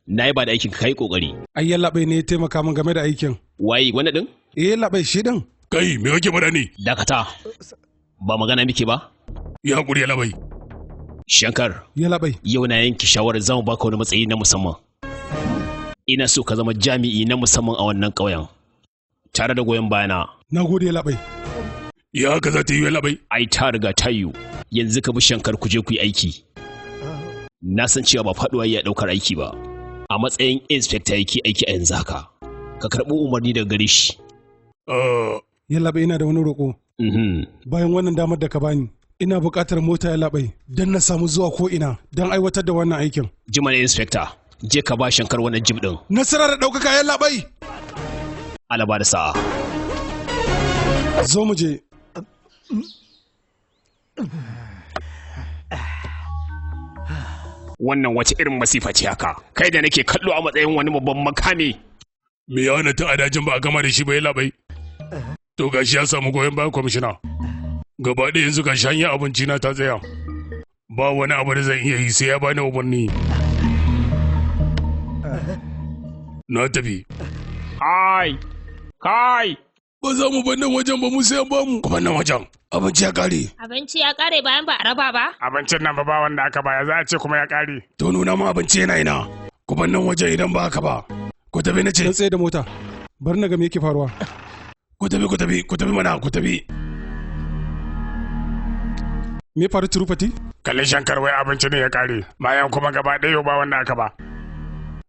Na yi ba da aikin ka kai kokari. Ai yallaɓai ne ya taimaka min game da aikin. Waye wani din? Eh yallaɓai shi din. Kai me kake faɗa ne? Dakata. Ba magana muke ba? Ya hakuri yallaɓai. Shankar. Yallaɓai. Yau na yanke shawarar zamu baka wani matsayi na musamman. Ina so ka zama jami'i na musamman a wannan ƙauyen. Tare da goyon bayana. Na gode yallaɓai. Ya haka za ta yi yallaɓai? Ai ta riga ta yiwu. Yanzu ka bi Shankar ku je ku yi aiki. Na san cewa ba faɗuwa ya ɗaukar aiki ba. A matsayin inspector yake aiki a yanzu haka. Ka karɓi umarni daga gare shi. Yallaɓai ina da wani roƙo. Bayan wannan damar da ka bani, ina buƙatar mota yallaɓai don na samu zuwa ko ina don aiwatar da wannan aikin. Jiman inspector, je ka ba Shankar wannan jib ɗin. Nasara da ɗaukaka yallaɓai! Allah ba da sa'a. Zo mu je. Wannan wace irin masifa ce haka? Kai da nake kallo a matsayin wani babban makami. Me ya hana ta adajin ba a gama da shi ba yallaɓai? To gashi ya samu goyon bayan kwamishina. Gaba ɗaya yanzu gashi hanyar abinci na ta tsaya. Ba wani abu da zan iya yi sai ya bani umarni. Na tafi. Kai! Kai! Ba za mu bar nan wajen ba mu sai an bamu. Ku bar nan wajen. Abinci ya kare. Abinci ya kare bayan ba a raba ba? Abincin nan ba ba wanda aka baya za a ce kuma ya kare. To nuna mu abinci yana ina. Ku bar nan wajen idan ba haka ba. Ku tafi na ce. Dan tsaye da mota. Bari na ga me yake faruwa. Ku tafi ku tafi ku tafi mana ku tafi. Me faru Turufati? Kalli Shankar wai abinci ne ya kare bayan kuma gaba ɗaya ba wanda aka ba.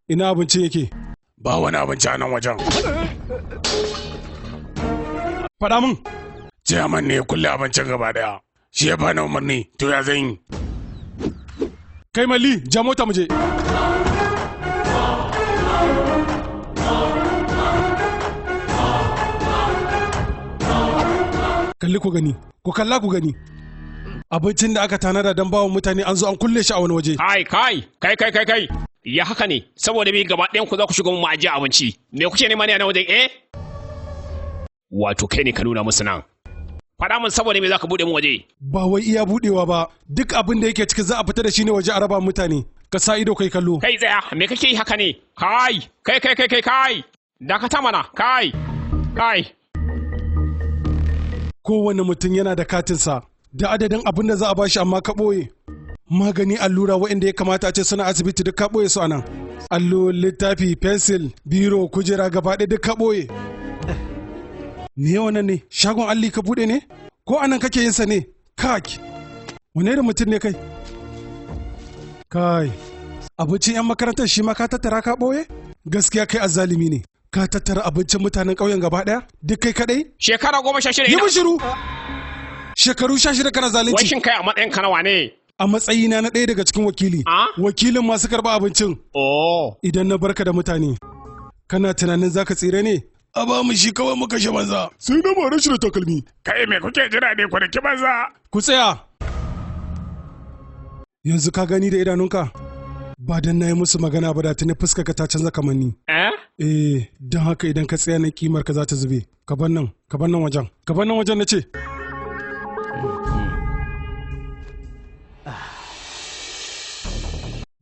Ina abincin yake? Ba wani abinci a nan wajen. Faɗa min. Ciyaman ne ya kulle abincin gaba daya. Shi ya bani umarni to ya zan yi. Kai Mali, ja mota mu je. Kalli ku gani, ku kalla ku gani. Abincin da aka tanada don bawa mutane an zo an kulle shi a wani waje. Kai kai kai kai kai kai. Ya haka ne saboda me gaba ɗayan ku za ku shiga mu ajiye abinci. Me kuke nema ne a nan wajen eh? Wato kai ne ka nuna musu nan. Faɗa min saboda me za ka buɗe mu waje? Ba wai iya buɗewa ba, duk abin da yake ciki za a fita da shi ne waje a raba mutane. Ka sa ido kai kallo. Kai tsaya, me kake yi haka ne? Kai, kai kai kai kai kai. Dakata mana, kai. Kai. Kowane mutum yana da katinsa, da adadin abin da za a bashi amma ka ɓoye. Magani allura waɗanda ya kamata a ce suna asibiti duk ka ɓoye su anan. Allo, littafi, fensil, biro, kujera gaba ɗaya duk ka ɓoye. Me wannan ne? Shagon alli ka buɗe ne? Ko anan kake yin sa ne? Kak! Wane irin mutum ne kai? Kai, abincin 'yan makarantar shi ma ka tattara ka ɓoye? Gaskiya kai azzalimi ne. Ka tattara abincin mutanen ƙauyen gaba ɗaya? Duk kai kaɗai? Shekara 16 Yi min shiru! Shekaru 16 kana zalunci. Wai shin kai a matsayin ka nawa ne? A matsayina na ɗaya daga cikin wakili. Wakilin masu karɓa abincin. Oh. Idan na barka da mutane, kana tunanin zaka tsire ne? A ba mu shi kawai mu kashe banza. Sai na mare shi da takalmi. Kai me kuke jira ne ku daki banza? Ku tsaya. Yanzu ka gani da idanunka? Ba dan na yi musu magana ba da tuni fuskar ka ta canza kamanni. Eh? Eh, don haka idan ka tsaya nan kimar ka za ta zube. Ka bar nan, ka bar nan wajen. Ka bar nan wajen na ce.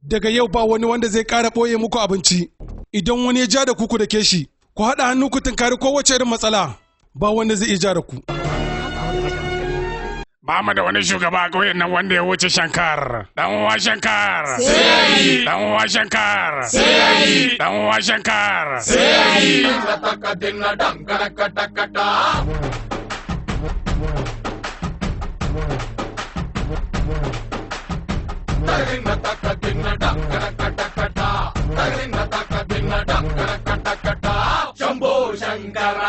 Daga yau ba wani wanda zai ƙara ɓoye muku abinci. Idan wani ya ja da ku ku dake shi, ku haɗa hannu ku tunkari kowace irin matsala. Ba wanda zai iya ja da ku. Ba mu da wani shugaba a ƙauyen nan wanda ya wuce Shankar. Dan uwa Shankar. Sai. Dan uwa Shankar. Sai. Dan uwa Shankar. Sai. Shambho Shankara,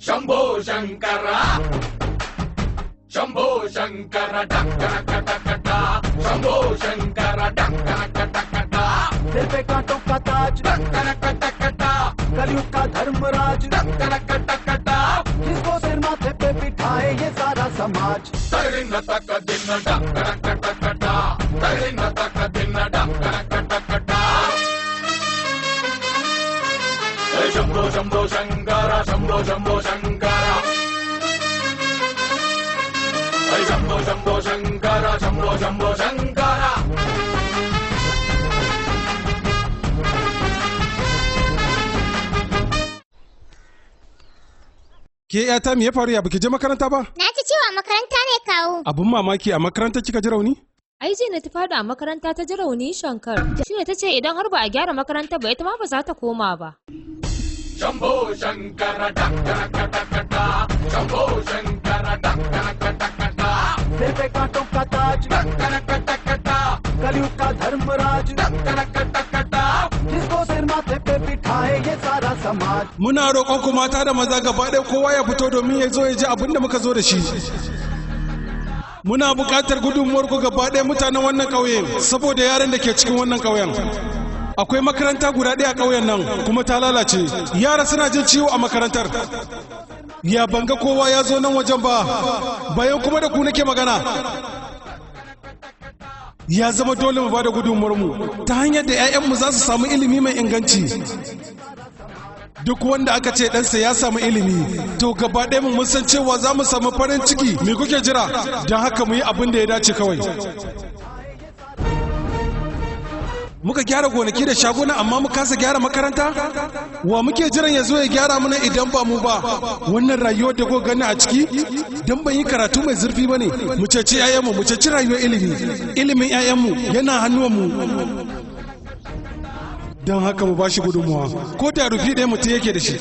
Shambho Shankara, Shambho Shankara, Dakka Shambho Shankara, Dakka सिर पे कांटों का ताज, कलयुग का धर्मराज, जिसको सिर माथे पे बिठाए ये सारा समाज। Shambho Shambho Shankara, Shambho Shambho Shankara, Shambho Shambho Shankara, Shambho Shambho Shankara. Ke yata me ya faru ya baki je makaranta ba? Na ji cewa makaranta ne kawo. Abun mamaki a makaranta kika ji rauni? Ai jiya na ta faɗi a makaranta ta ji rauni Shankar. Shi ne ta ce idan har ba a gyara makaranta ba ita ma ba za ta koma ba. Shambho Shankara, Shambho Shankara, सिर पे कांटों का ताज, कलयुग का धर्मराज, जिसको सिर माथे पे बिठाए ये सारा समाज। Muna roƙon ku mata da maza gaba ɗaya kowa ya fito domin ya zo ya ji abin da muka zo da shi. Muna buƙatar gudunmuwar ku gaba ɗaya mutanen wannan ƙauye saboda yaran da ke cikin wannan ƙauyen. Akwai makaranta guda ɗaya a ƙauyen nan kuma ta lalace. Yara suna jin ciwo a makarantar. Ya banga kowa ya zo nan wajen ba, bayan kuma da ku nake magana. Ya zama dole mu bada gudunmuwarmu ta hanyar da 'ya'yanmu za su samu ilimi mai inganci. Duk wanda aka ce ɗansa ya samu ilimi, to gaba ɗaya mu mun san cewa za mu samu farin ciki. Me kuke jira? Don haka mu yi abin da ya dace kawai. Muka gyara gonaki da shaguna amma mu kasa gyara makaranta? Wa muke jiran ya zo ya gyara mana idan ba mu ba? Wannan rayuwar da kuka gani a ciki, dan ban yi karatu mai zurfi ba ne. Mu ceci 'ya'yanmu, mu ceci rayuwar ilimi. Ilimin 'ya'yanmu yana hannuwanmu. Don haka mu bashi gudunmuwa, ko da rufi ɗaya mutum yake da shi.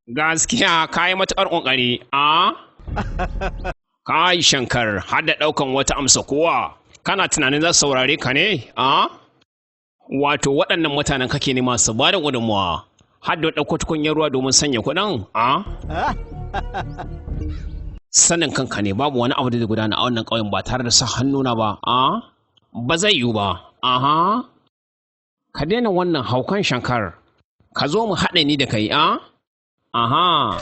Gaskiya ka yi matuƙar ƙoƙari, a? Kai Shankar, har da ɗaukan wata amsa kowa, kana tunanin za su saurare ka ne, a? Wato waɗannan mutanen kake nema su ba da gudunmuwa, har da ɗauko tukunyar ruwa domin sanya kuɗin, a? Sanin kanka ne babu wani abu da zai gudana a wannan ƙauyen ba tare da sa hannuna ba, a? Ba zai yiwu ba, aha? Ka daina wannan haukan Shankar, ka zo mu haɗe ni da kai, a? Aha.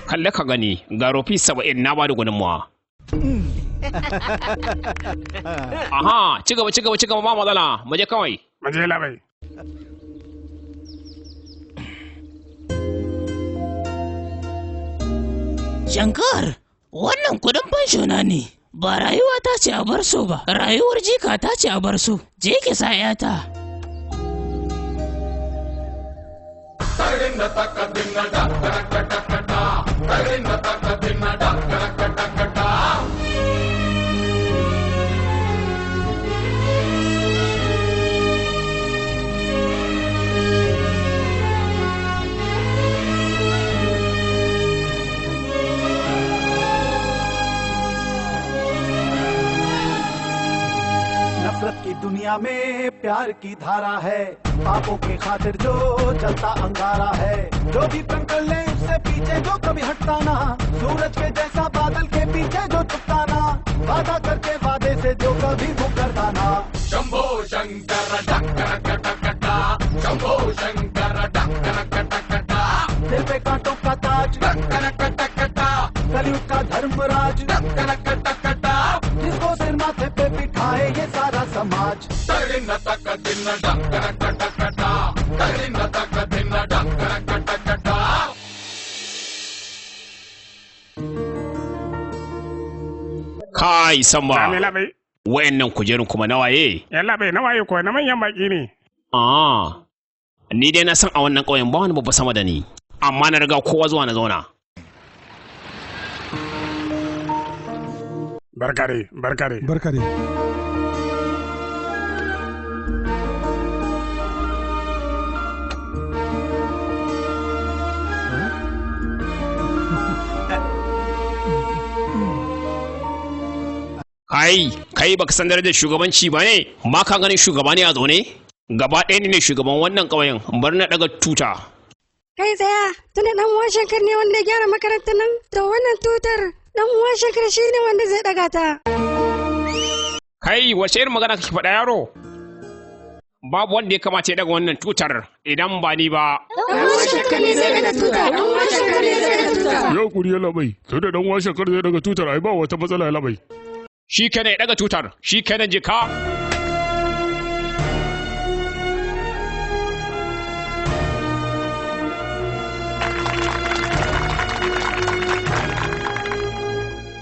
Kalle ka gani, ga rufi 70 na bada gudunmuwa. Aha, ci gaba ci gaba ci gaba ba matsala, mu je kawai. Mu je labai. Shankar, wannan kudin fanshona ne. Ba rayuwa ta ce a bar so ba, rayuwar jika ta ce a bar so. Je ki sa 'yata. नफरत की दुनिया में प्यार की धारा है, पापों के खातिर जो जलता अंगारा है, जो भी प्रण कर ले उससे पीछे जो कभी हटता ना, सूरज के जैसा बादल के पीछे जो छुपता ना, वादा करके वादे से जो कभी मुकरता ना। Shambho Shankara, Shambho Shankara, सिर पे कांटों का ताज, कलयुग का धर्मराज, जिसको सिर माथे पे बिठाए ये सारा समाज। Kai Samba. Wayannan kujerun kuma nawaye? Yalla bai, nawaye ko na manyan baki ne. Ah. Ni dai na san a wannan ƙauyen ba wani babba sama da ni, amma na riga kowa zuwa na zauna. Barka dai, barka dai. Barka dai. Kai, kai baka san darajar shugabanci ba ne? Ma ka ganin shugaba ne a zaune? Gaba ɗaya ni ne shugaban wannan ƙauyen, bari na ɗaga tuta. Kai tsaya, tunda dan uwan Shankar ne wanda ya gyara makarantar nan, to wannan tutar dan uwan Shankar shi ne wanda zai daga ta. Kai, wace irin magana kake faɗa yaro? Babu wanda ya kamata ya ɗaga wannan tutar idan ba ni ba. Dan uwan Shankar ne zai daga tuta, dan uwan Shankar ne zai daga tuta. Ya hakuri ya labai, sai da dan uwan Shankar zai daga tutar ai ba wata matsala ya labai. Shi kenan ya ɗaga tutar, shi kenan jika.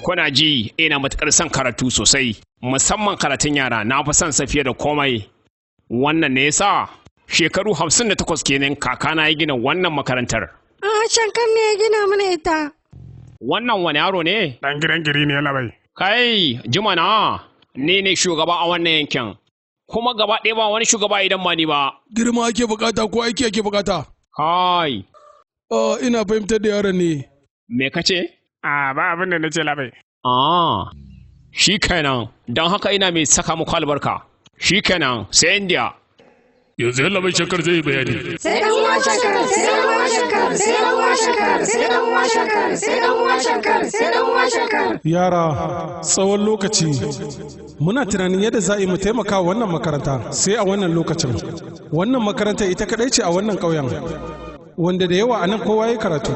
Kuna ji ina matuƙar son karatu sosai, musamman karatun yara na fi son sa fiye da komai. Wannan ne yasa shekaru 58 kenan kakana ya gina wannan makarantar. A'a Shankar ne ya gina mana ita. Wannan wani yaro ne? Dan gidan giri ne labai. Kai, jimana, ni ne shugaba a wannan yankin. Kuma gaba ɗaya ba wani shugaba idan ba ni ba. Girma ake bukata ko aiki ake bukata? Kai. Ina fahimtar da yaron ne. Me kace? A ba abin da nace labai. Ah, shi kenan, don haka ina mai saka muku albarka. Shi kenan, sai India. Yanzu yalla bai Shankar zai yi bayani. Sai dan uwan Shankar, sai dan uwan Shankar, sai dan uwan Shankar, sai dan uwan Shankar, sai dan uwan Shankar, sai dan uwan Shankar. Yara, tsawon lokaci muna tunanin yadda za a yi mu taimaka wa wannan makaranta sai a wannan lokacin. Wannan makaranta ita kadai ce a wannan ƙauyen, wanda da yawa a nan kowa ya karatu.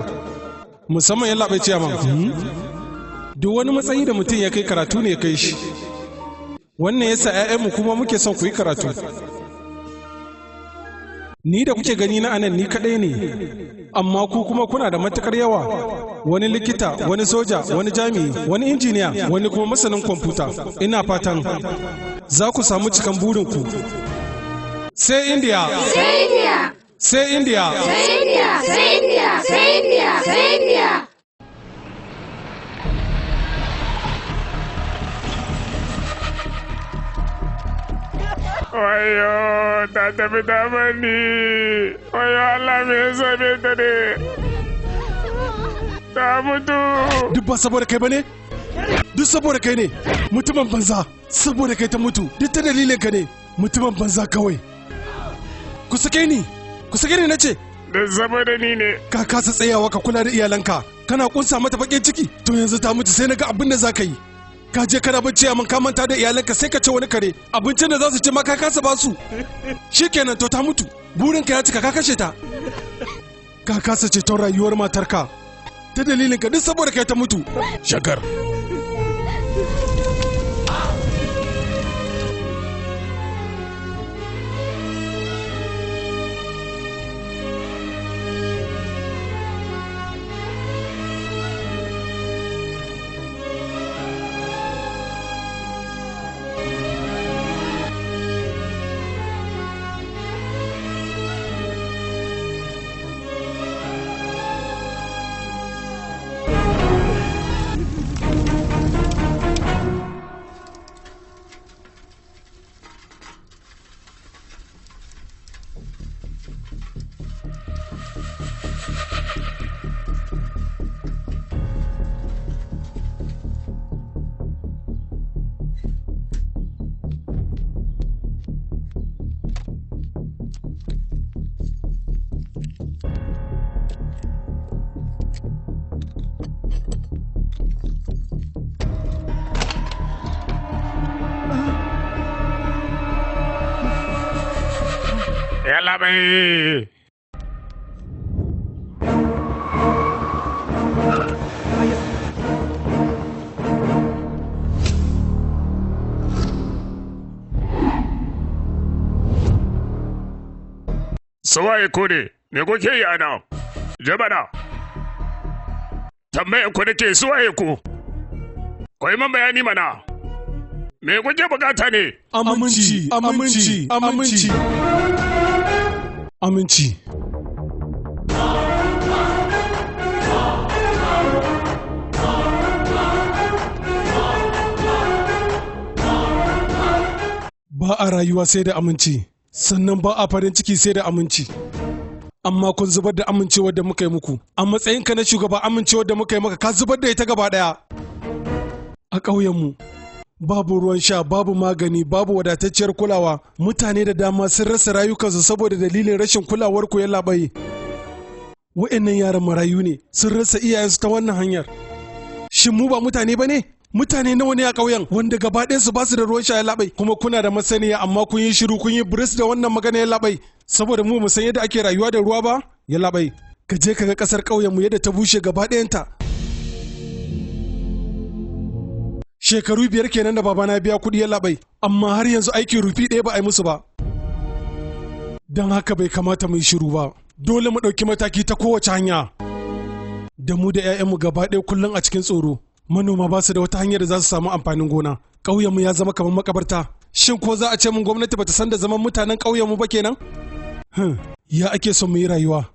Musamman yalla bai ciyaman. Duk wani matsayi da mutum ya kai karatu ne ya kai shi. Wannan yasa 'ya'yanmu kuma muke son ku yi karatu. Ni da kuke gani na anan ni kadai ne, amma ku kuma kuna da matukar yawa. Wani likita, wani soja, wani jami'i, wani injiniya, wani kuma masanin kwamfuta. Ina fatan za ku samu cikan burinku. Sai India! Sai India! Sai India! Sai India! Sai India! Sai India! Sai India! Wayo, ta tafi ta bani. Wayo Allah me ya same ta ne? Ta mutu. Duk ba saboda kai bane? Duk saboda kai ne. Mutumin banza. Saboda kai ta mutu. Duk ta dalilin ka ne. Mutumin banza kawai. Ku sake ni. Ku sake ni nace. Duk saboda ni ne. Ka kasa tsayawa ka kula da iyalanka. Kana kunsa mata bakin ciki. To yanzu ta mutu sai na ga abin da za ka yi. Ka je kana bacci amma ka manta da iyalanka sai ka ce wani kare. Abincin da za su ci ma ka kasa ba su. Shikenan to ta mutu. Burinka ya cika ka kashe ta. Ka kasa ceton rayuwar matarka. Ta dalilin ka duk saboda kai ta mutu. Shankar. Yalla bai. Suwaye ku ne, me kuke yi a nan? Jabana. Tambayar ku nake suwaye ku? Ku yi min bayani mana. Me kuke bukata ne? Aminci, aminci, aminci. Aminci. Ba a rayuwa sai da aminci, sannan ba a farin ciki sai da aminci. Amma kun zubar da amincewar da muka yi muku. A matsayinka na shugaba, amincewar da muka yi maka ka zubar da ita gaba daya. A ƙauyenmu babu ruwan sha, babu magani, babu wadatacciyar kulawa. Mutane da dama sun rasa rayukansu saboda dalilin rashin kulawar ku, yallaɓai. Wa'annan yaran marayu ne, sun rasa iyayensu ta wannan hanyar. Shin mu ba mutane ba ne? Mutane nawa ne a ƙauyen wanda gaba ɗayansu ba su da ruwan sha, yallaɓai? Kuma kuna da masaniya, amma kun yi shiru, kun yi biris da wannan magana, yallaɓai. Saboda mu mu san yadda ake rayuwa da ruwa ba, yallaɓai. Ka je ka ga ƙasar ƙauyen mu yadda ta bushe gaba ɗayanta. Shekaru 5 kenan da babana ya biya kuɗi, yallaɓai, amma har yanzu aikin rufi ɗaya ba a yi musu ba. Don haka bai kamata mu yi shiru ba, dole mu ɗauki mataki ta kowace hanya. Da mu da 'ya'yanmu gaba ɗaya kullum a cikin tsoro. Manoma ba su da wata hanyar da za su samu amfanin gona. Ƙauyenmu ya zama kamar makabarta. Shin ko za a ce mun gwamnati bata san da zaman mutanen ƙauyenmu ba kenan? Ya ake son mu yi rayuwa?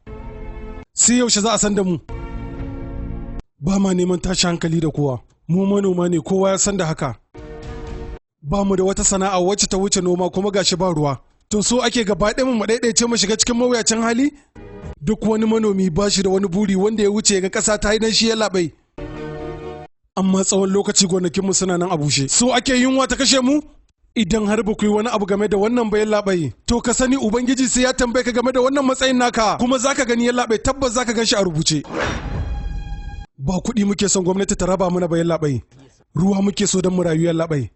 Sai yaushe za a san da mu? Ba ma neman tashi hankali da kowa. Mu manoma ne, kowa ya san da haka. Ba mu da wata sana'a wacce ta wuce noma, kuma gashi ba ruwa. To so ake gaba ɗaya mu ɗaiɗaice mu shiga cikin mawuyacin hali? Duk wani manomi ba shi da wani buri wanda ya wuce ga ƙasa ta yi dan shi, yallaɓai. Amma tsawon lokaci gonakinmu suna nan a bushe. So ake yunwa ta kashe mu? Idan har ba ku yi wani abu game da wannan ba, yallaɓai, to ka sani Ubangiji sai ya tambaye ka game da wannan matsayin naka, kuma zaka gani, yallaɓai, tabbas zaka gan shi a rubuce. Ba kuɗi muke son gwamnati ta raba mana ba, yallaɓai. Ruwa muke so don mu rayu, yallaɓai.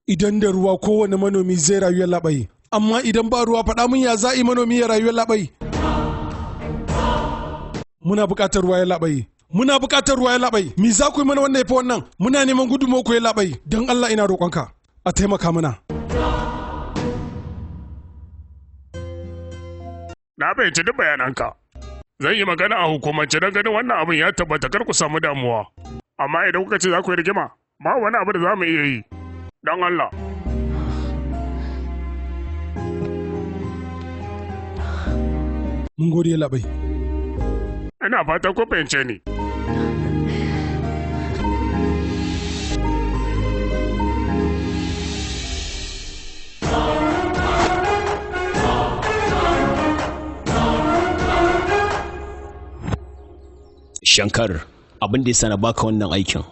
Idan da ruwa kowane manomi zai rayu, yallaɓai. Amma idan ba ruwa, faɗa mun ya za'i manomi ya rayu, yallaɓai? Muna buƙatar ruwa, yallaɓai. Muna buƙatar ruwa, yallaɓai. Me za ku yi mana wannan yafi wannan? Muna neman gudunmawa ku, yallaɓai. Don Allah ina roƙonka a taimaka mana. Na fahimci duk bayananka. Zan yi magana a hukumance don ganin wannan abin ya tabbata, kar ku samu damuwa. Amma idan kuka ce za ku yi rigima, ba wani abu da za mu iya yi. Don Allah. Mun gode, yallaɓai. Ina fatan ku fahimce ni. Shankar, abin da ya na baka wannan aikin,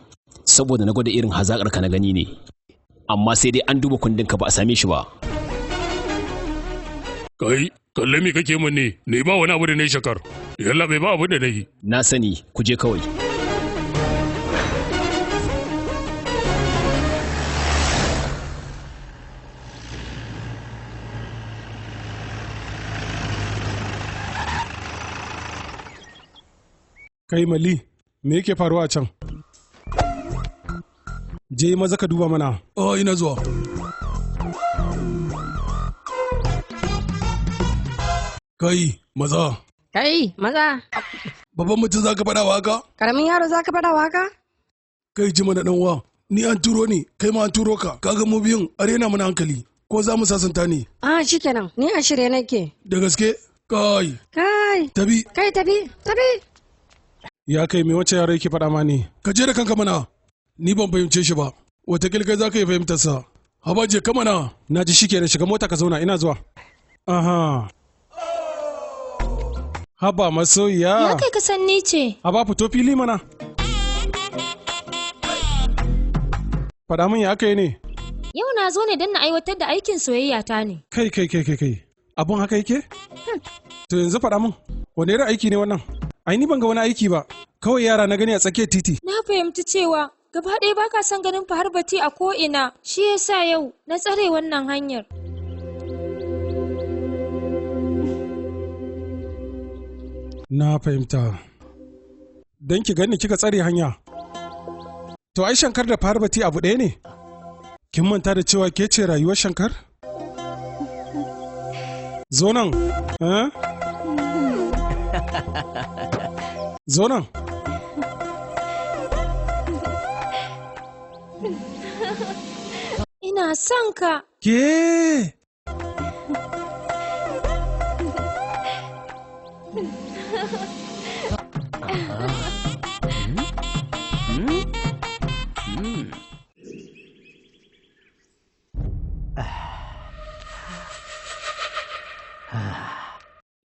saboda na gwada irin hazaƙar ka na gani ne. Amma sai dai an duba kundin ka ba a same shi ba. Kai, kalle me kake mun ne? Ni ba wani abu da na yi, Shankar. Yallaɓai, ba abu da na yi. Na sani, ku je kawai. Kai Mali, me yake faruwa a can? Je maza ka duba mana. Oh, ina zuwa. Kai, maza. Kai, maza. Babban mutum za ka faɗa wa haka? Karamin yaro za ka faɗa wa haka? Kai, ji mana ɗan uwa. Ni an turo ni, kai ma an turo ka. Kaga mu biyun a rena mana hankali. Ko za mu sasanta ne? Ah, shikenan. Ni a shirye nake. Da gaske? Kai. Kai. Tabi. Kai, tabi, tabi. Ya kai, me wacce yaro yake faɗa ma ne? Ka je da kanka mana. Ni ban fahimce shi ba. Wataƙila kai za ka yi fahimtar sa. Haba, je ka mana. Na ji, shikenan, shiga mota ka zauna, ina zuwa. Aha. Haba masoyiya. Ya kai ka san ni ce? Haba, fito fili mana. Faɗa min ya aka yi ne? Yau na zo ne don na aiwatar da aikin soyayya ta ne. Kai kai kai kai kai. Abun haka yake? To yanzu faɗa min, wane irin aiki ne wannan? Ai ni ban ga wani aiki ba. Kawai yara na gani a tsakiyar titi. Na fahimci cewa gaba ɗaya baka son ganin Faharbati a ko'ina, shi yasa yau na tsare wannan hanyar. Na fahimta. Don ki gani kika tsare hanya. To ai Shankar da Farbati abu ɗaya ne. Kin manta da cewa ke ce rayuwar Shankar? Zo nan. Eh? Zo nan. Ina son ka. Ke?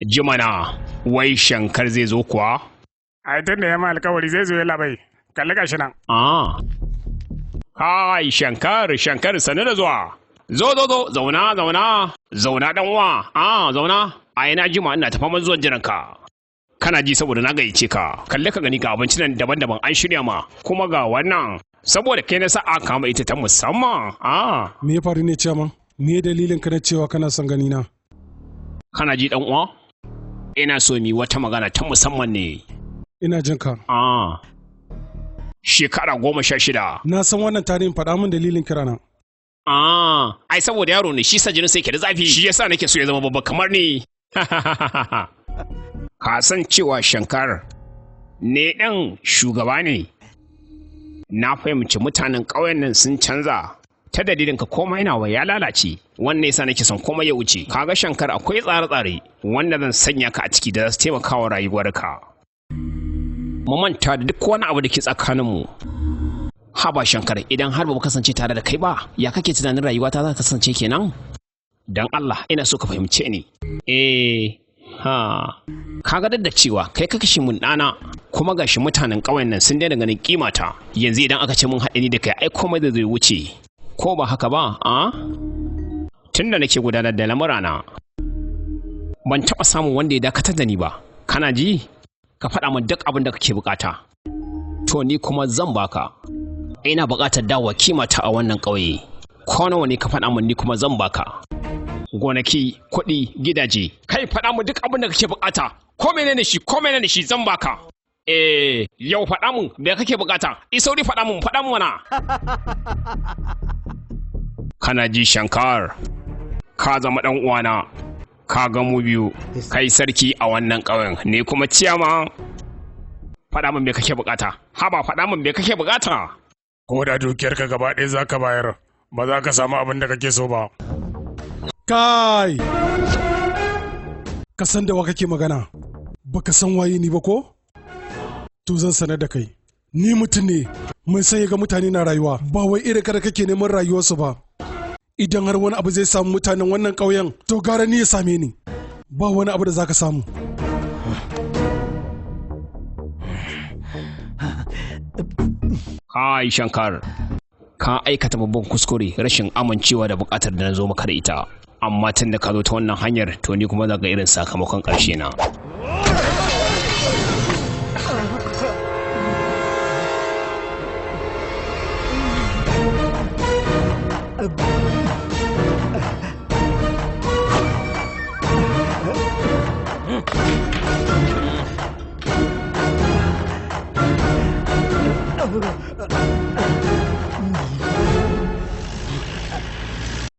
Jimana, wai Shankar zai zo kuwa? Ai tun da ya ma alkawari zai zo ya labai. Kalli gashi nan. Ah. Kai Shankar, Shankar sanu da zuwa. Zo zo zo, zauna zauna. Zauna dan uwa. Ah, zauna. Ai na jima ina ta faman zuwan jiran ka. Kana ji saboda na gayyace ka. Kalle ka gani ga abinci nan daban-daban an shirya ma. Kuma ga wannan. Saboda kai na sa aka kama ita ta musamman. Ah. Me ya faru ne ciyaman? Me dalilin ka na cewa kana son gani na? Kana ji dan uwa? Ina so mi wata magana ta musamman ne. Ina jin ka. Ah. Shekara 16. Na san wannan tarihin, faɗa min dalilin kirana. Ah, ai saboda yaro ne shi sa jinin sai ke da zafi. Shi yasa nake so ya zama babba kamar ni. Ka san cewa Shankar ne ɗan shugaba ne. Na fahimci mutanen ƙauyen nan sun canza. Ta dalilin ka komai nawa ya lalace. Wannan yasa nake son komai ya wuce. Kaga Shankar akwai tsare-tsare wanda zan sanya ka a ciki da za su taimaka wa rayuwarka. Mu manta da duk wani abu da ke tsakaninmu. Haba Shankar, idan har ba mu kasance tare da kai ba, ya kake tunanin rayuwata za ta kasance kenan? Dan Allah, ina so ka fahimce ni. Eh, ha. Kaga duk da cewa kai ka kashe mun ɗana, kuma gashi mutanen ƙauyen nan sun daina ganin kimata. Yanzu idan aka ce mun haɗe ni da kai, ai komai zai zo wuce. Ko ba haka ba, a? Tun da nake gudanar da lamurana, ban taɓa samun wanda ya dakatar da ni ba. Kana ji? Ka faɗa min duk abin da kake bukata. To ni kuma zan baka. Ina buƙatar dawowa kimata a wannan ƙauye. Ko nawa ne ka faɗa min ni kuma zan baka. Gonaki, kuɗi, gidaje. Kai faɗa min duk abin da kake bukata. Ko menene shi, ko menene shi zan baka. Eh, yau faɗa min me kake bukata? I sauri faɗa min, faɗa min mana. Kana ji Shankar? Ka zama ɗan uwana. Ka ga mu biyu, kai sarki a wannan ƙauyen, ni kuma ciyama. Faɗa min me kake bukata. Haba faɗa min me kake bukata. Ko da dukiyarka gaba ɗaya za ka bayar, ba za ka samu abin da kake so ba. Kai! Ka san da wa kake magana, baka san waye ni ba ko? To zan sanar da kai. Ni mutum ne mai son ya ga mutane na rayuwa, ba wai irin kada kake neman rayuwarsu ba. Idan har wani abu zai samu mutanen wannan ƙauyen, to gara ni ya same ni. Ba wani abu da za ka samu. Kai Shankar, ka aikata babban kuskure rashin amincewa da buƙatar da na zo maka da ita. Amma tun da ka zo ta wannan hanyar, to ni kuma za ga irin sakamakon ƙarshe na.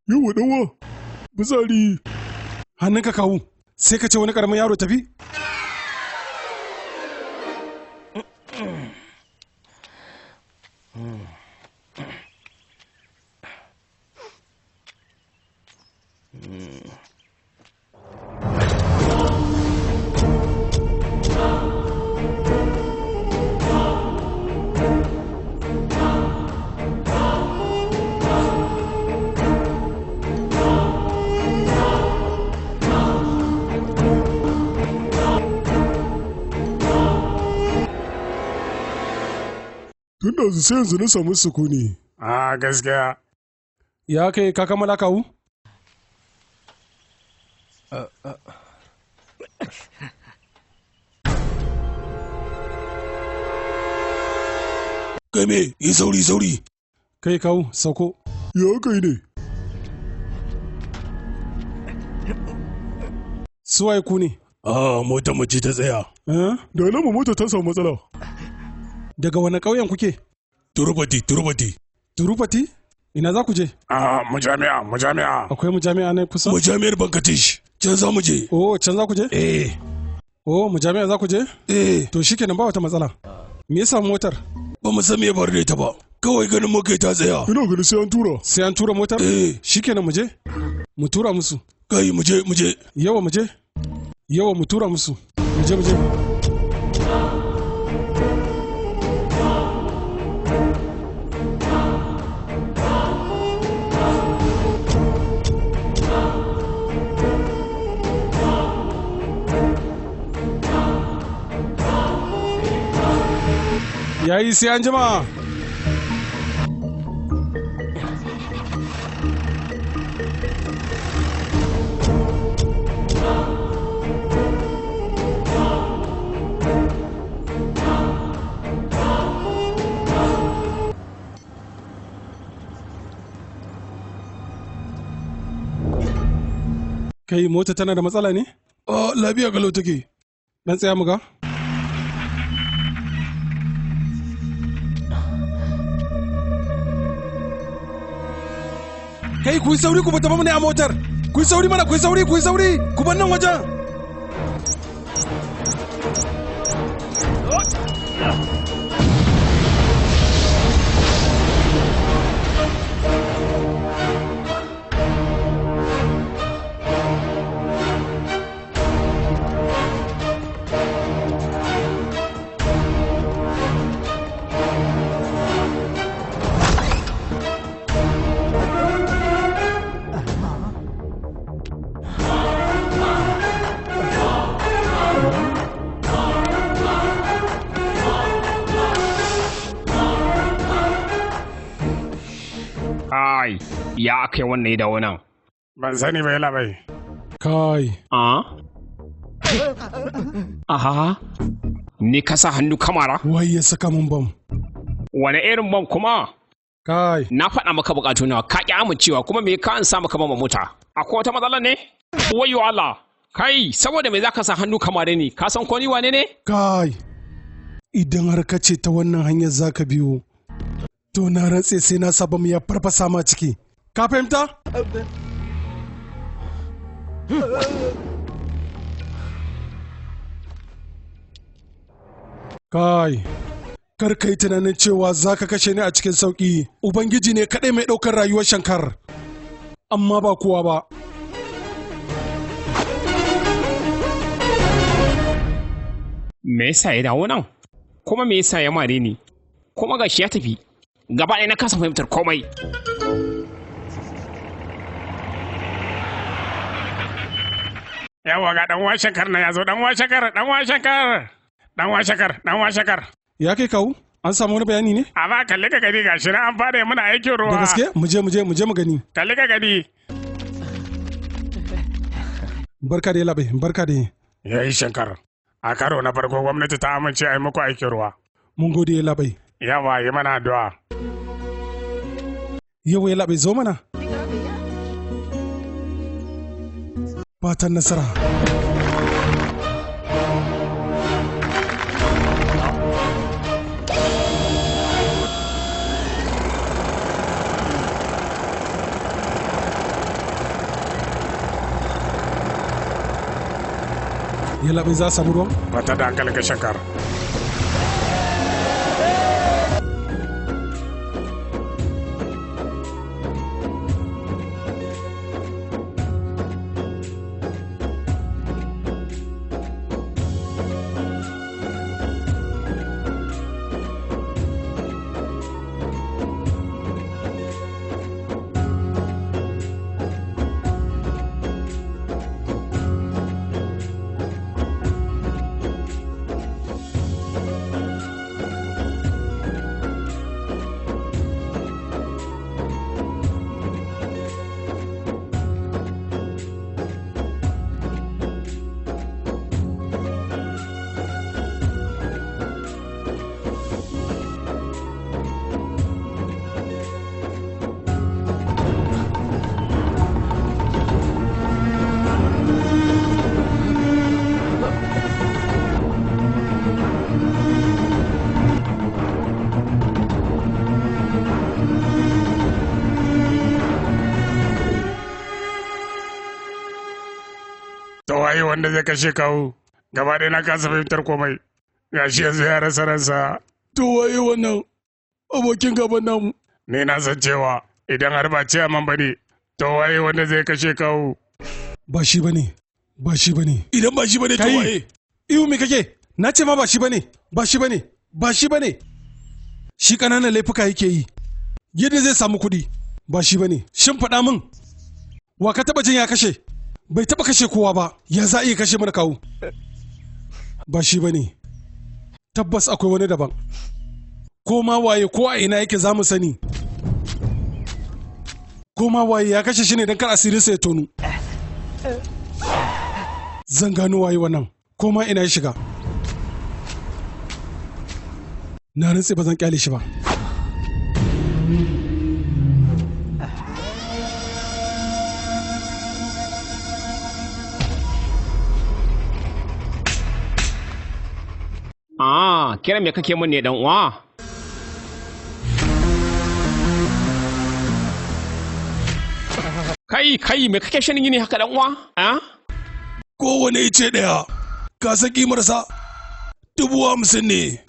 Yawa ɗanwa, fitsari. Hannunka kawu, sai ka ce wani ƙaramin yaro tafi? Tun da sai yanzu na samu sukuni. A gaskiya. Ya kai ka kammala kawu? Kai me, yi sauri sauri. Kai kawu, sauko. Ya kai ne. Suwaye ku ne? Ah, mota mace ta tsaya. Da alama mota ta samu matsala. Daga wane ƙauyen kuke? Turupati, Turupati. Turupati? Ina za ku je? Ah, mujami'a, mujami'a. Akwai mujami'a ne kusa? Mujami'ar Bankatish. Can za mu je. Oh, can za ku je? Eh. Oh, mujami'a za ku je? Eh. To shikenan ba wata matsala. Me ya samu motar? Ba mu san me ya faru da ita ba. Kawai ganin muka ta tsaya. Ina ganin sai an tura. Sai an tura motar? Eh. Shikenan mu je. Mu tura musu. Kai mu je mu je. Yawa mu je. Yawa mu tura musu. Mu je mu je. Yayi sai an jima. Kai mota tana da matsala ne? A lafiya kalau take. Dan tsaya mu ga. Kai ku yi sauri ku fita mana a motar. Ku yi sauri mana ku yi sauri ku yi sauri ku bar nan wajen. Kai, ya aka yi wannan ya dawo nan? Ban sani ba yalla bai. Kai. A? Aha. Ni ka sa hannu kamara? Wai ya saka mun bam. Wane irin bam kuma? Kai. Na faɗa maka bukatu nawa, ka ƙi amincewa kuma me ka an sa maka bam a mota? Akwai wata matsala ne? Wayyo Allah. Kai, saboda me zaka sa hannu kamare ni? Ka san ko ni wane ne? Kai. Idan har ka ce ta wannan hanyar zaka biyo, to na rantse sai na saba mu ya farfasa ma ciki. Ka fahimta? Kai, kar ka yi tunanin cewa za ka kashe ni a cikin sauƙi. Ubangiji ne kaɗai mai ɗaukar rayuwar Shankar, amma ba kowa ba. Me yasa ya dawo nan? Kuma me yasa ya mare ni? Kuma gashi ya tafi. Gaba ɗaya na kasa fahimtar komai. Yawa ga dan uwan Shankar na yazo, dan uwan Shankar, dan uwan Shankar. Dan uwan Shankar, dan uwan Shankar. Ya kai kawu? An samu wani bayani ne? Amma kalli ka gani gashi na an fara muna aikin ruwa. Da gaske? Mu je mu je mu je mu gani. Kalli ka gani. Barka da labai, barka da. Yayi Shankar. A karo na farko gwamnati ta amince a yi muku aikin ruwa. Mun gode labai. Yawa yi mana addu'a. Yawa ya labai zo mana. Fatan nasara. Ya labai za a samu ruwan? Kwata da hankalinka Shankar. To waye wanda zai kashe kawo? Gaba ɗaya na kasa fahimtar komai. Gashi yanzu ya rasa ransa. To waye wannan? Abokin gaban namu. Ni na san cewa idan har ba ciyaman ba ne, to waye wanda zai kashe kawo? Ba shi bane. Ba shi bane. Idan ba shi bane to waye? Ihu me kake? Na ce ma ba shi bane. Ba shi bane. Ba shi bane. Shi ƙananan laifuka yake yi. Yadda zai samu kuɗi. Ba shi bane. Shin faɗa min. Wa ka taɓa jin ya kashe? Bai taɓa kashe kowa ba. Ya za a iya kashe mana kawo? Ba shi bane. Tabbas akwai wani daban. Ko ma waye ko a ina yake za mu sani. Ko ma waye ya kashe shi ne don kar asirinsa ya tonu. Zan gano waye wannan. Ko ma ina ya shiga. Na rantse ba zan kyale shi ba. Ah, kiran me kake mun ne dan uwa? Kai kai me kake shan gini haka dan uwa? Ah? Kowane ice ɗaya, ka san kimarsa 50,000 ne.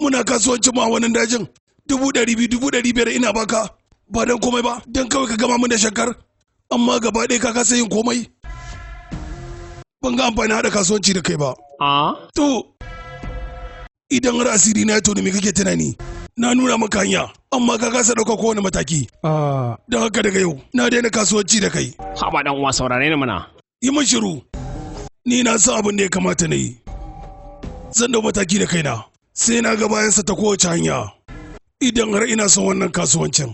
Muna kasuwancin ma wannan dajin 200,000 500,000 ina baka ba don komai ba don kawai ka gama mun da Shankar, amma gaba ɗaya ka kasa yin komai. Ban ga amfani haɗa kasuwanci da kai ba. To idan har asiri na ya toni me kake tunani? Na nuna maka hanya amma ka kasa ɗauka kowane mataki. Don haka daga yau na daina kasuwanci da kai. Haba dan uwa saurare ni mana. Yi min shiru. Ni na san abin da ya kamata na yi. Zan dau mataki da kaina. Sai na ga bayansa ta kowace hanya. Idan har ina son wannan kasuwancin,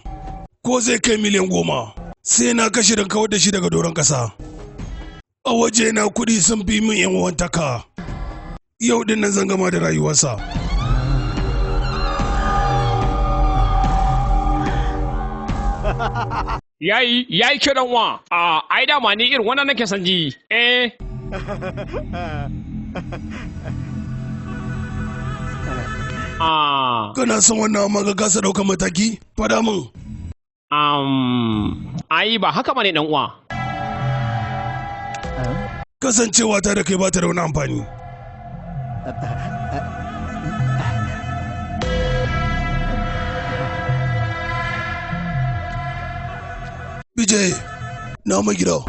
ko zai kai 10 miliyan, sai na kashe don kawar da shi daga doron ƙasa. A waje na kuɗi sun fi min yan uwantaka. Yau din nan zan gama da rayuwarsa. Yayi kyau dan uwa. A ai dama ni irin wannan nake son ji. Eh. Kana son wannan amma ka kasa ɗaukar mataki? Faɗa min. Ai ba haka bane dan uwa. Kasancewa ta da kai ba ta da wani amfani. Bijay, na mai gida.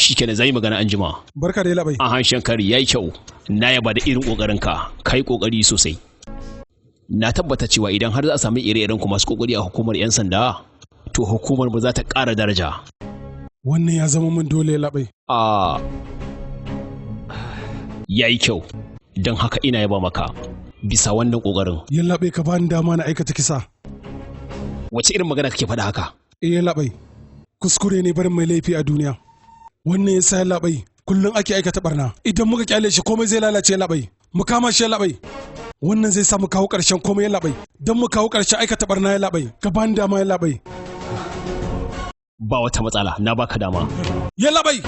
Shi kenan zai magana anjima. Barka da labai. Ahan Shankar yayi kyau. Na yaba da irin kokarinka. Kai kokari sosai. Na tabbata cewa idan har za a sami ire-iren ku masu kokari a hukumar 'yan sanda, to hukumar mu za ta ƙara daraja. Wannan ya zama min dole labai. Yayi kyau. Don haka ina yaba maka bisa wannan kokarin. Yallaɓai ka bani dama na aikata kisa. Wace irin magana kake faɗa haka? Eh yallaɓai. Kuskure ne barin mai laifi a duniya. Wannan ya sa yallaɓai kullum ake aikata barna. Idan muka kyale shi komai zai lalace yallaɓai. Mu kama shi yallaɓai. Wannan zai sa mu kawo ƙarshen komai yallaɓai. Don mu kawo ƙarshen aikata barna yallaɓai. Ka bani dama yallaɓai. Ba wata matsala, na baka dama. Yallaɓai!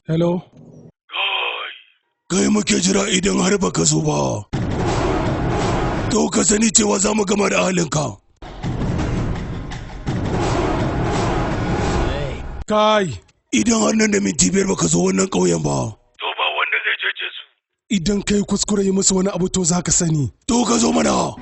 Hello? Kai muke jira idan har baka zo ba. To ka sani cewa za mu gama da ahalinka. Kai! Idan har nan da minti 5 baka zo wannan ƙauyen ba. To ba wanda zai cece su. Idan kai kuskure yi musu wani abu to za ka sani. To ka zo mana.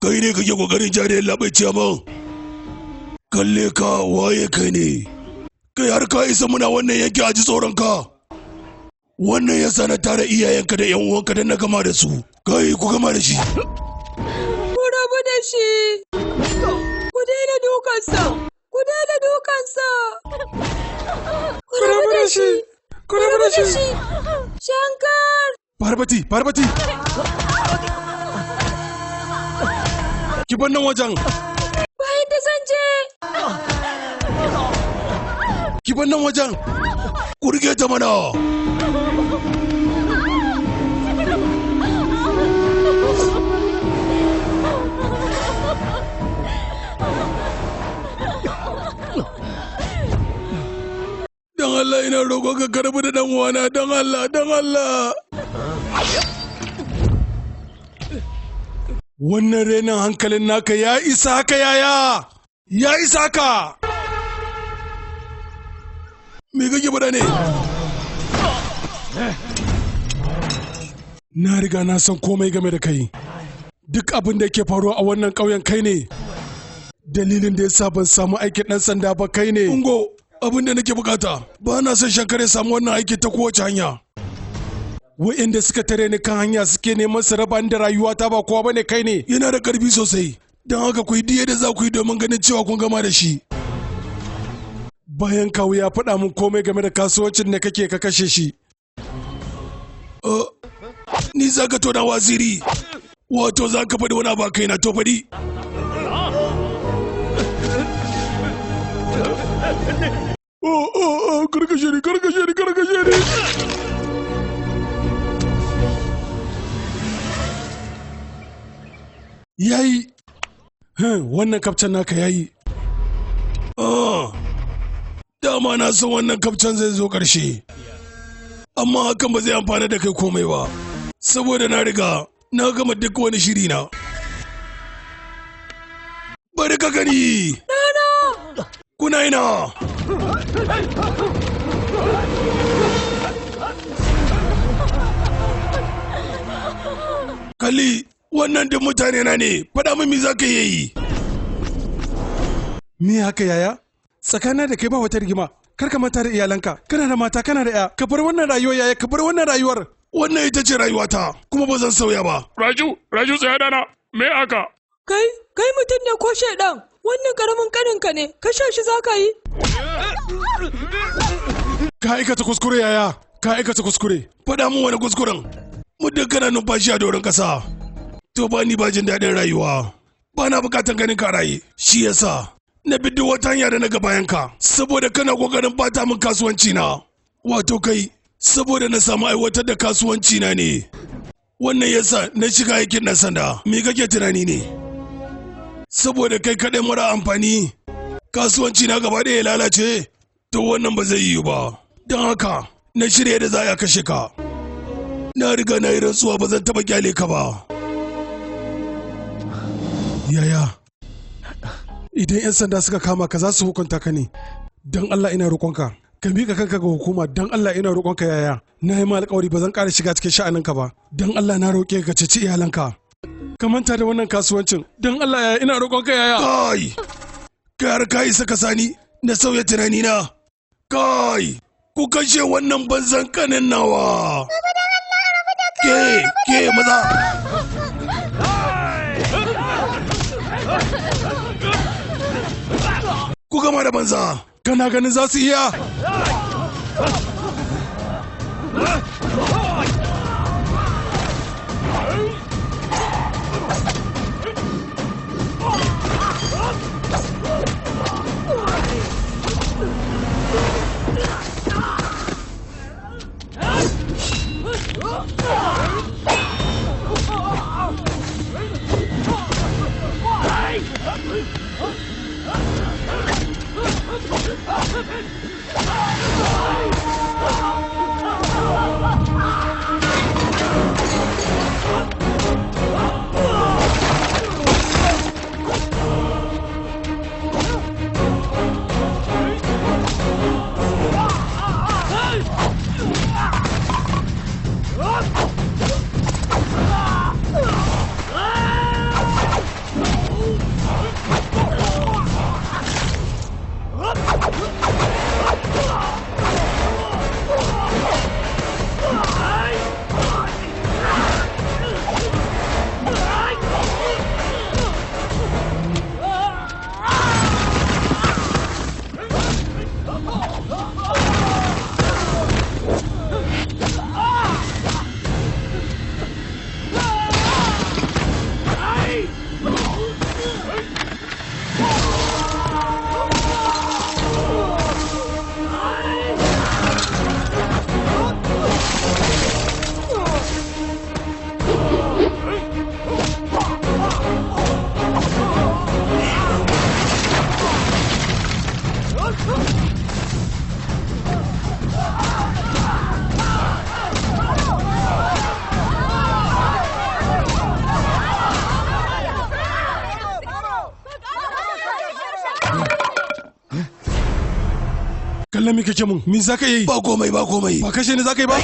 Kai ne kake kokarin jariyar labai ciyaman? Kalle ka waye kai ne? Kai har ka isa muna wannan yanki a ji tsoron ka. Wannan ya sa na tara iyayenka da yan uwanka don na gama da su. Kai ku gama da shi. Ku rabu da shi. Ku daina dukansa! Ku daina dukansa! Ku rabu da shi! Ku rabu da shi! Shankar! Parvati, Parvati! Ki bar nan wajen! Bayan da zan je! Ki bar nan wajen! Ku rike ta mana! Don Allah ina roƙon ka karbi da dan uwana, don Allah, don Allah. Wannan renin hankalin naka ya isa haka yaya! Ya isa haka! Me kake faɗa ne? Na riga na san komai game da kai. Duk abin da yake faruwa a wannan ƙauyen kai ne. Dalilin da yasa ban samu aikin ɗan sanda ba kai ne. Ungo, abin da nake bukata, ba na son Shankar ya samu wannan aiki ta kowace hanya. Wa'inda suka tare ni kan hanya suke neman su raba ni da rayuwata ba kowa bane kai ne. Yana da karfi sosai, don haka ku yi diye da za ku yi domin ganin cewa kun gama da shi. Bayan kawu ya faɗa min komai game da kasuwancin da kake ka kashe shi. Ni za ka tona waziri, wato za ka faɗi wani abu a kaina to faɗi. Oh, oh, oh, karkashe ni, karkashe ni, karkashe ni. Yayi, wannan kafcan naka yayi. Dama na san wannan kafcan zai zo ƙarshe. Amma hakan ba zai amfana da kai komai ba, saboda na riga na gama duk wani shiri na. Bari ka gani! Kuna ina! Kalli, wannan duk mutane na ne, faɗa min me za ka iya yi. Me haka yaya? Tsakanin da kai ba wata rigima. Kar ka manta da iyalanka, kana da mata, kana da ya. Ka bar wannan rayuwar yaya, ka bar wannan rayuwar. Wannan ita ce rayuwata, kuma ba zan sauya ba. Raju, Raju tsaya dana, me haka? Kai, kai mutum ne ko shaidan? Wannan karamin kaninka ne, kashe shi za ka yi? Ka aikata kuskure yaya, ka aikata kuskure. Faɗa min wani kuskuren. Muddin kana numfashi a doron ƙasa. To ba ni ba jin daɗin rayuwa. Ba na buƙatar ganin ka raye, shi yasa na bi duk wata hanya da na ga bayan ka, saboda kana ƙoƙarin bata min kasuwanci na. Wato kai, saboda na samu aiwatar da kasuwanci na ne. Wannan yasa na shiga aikin ɗan sanda. Me kake tunani ne? Saboda kai kaɗai mara amfani, kasuwanci na gaba ɗaya ya lalace, to wannan ba zai yiwu ba. Don haka, na shirya da za a kashe ka. Na riga na yi rantsuwa ba zan taɓa kyale ka ba. Yaya, idan 'yan sanda suka kama ka za su hukunta ka ne. Don Allah ina roƙonka, ka miƙa kanka ga hukuma. Don Allah ina roƙonka yaya. Na yi ma alƙawari ba zan ƙara shiga cikin sha'aninka ba. Don Allah na roƙe ka ceci iyalanka. Ka manta da wannan kasuwancin. Don Allah yaya ina roƙonka yaya. Kai! Kai har ka isa ka sani na sauya tunanina. Kai! Ku kashe wannan banzan kanin nawa. Ke, ke maza. Ku gama da banza. Kana ganin za su iya? Ah! Kallon me kake mun? Me zaka yi? Ba komai, ba komai. Ba kashe ni zaka yi ba?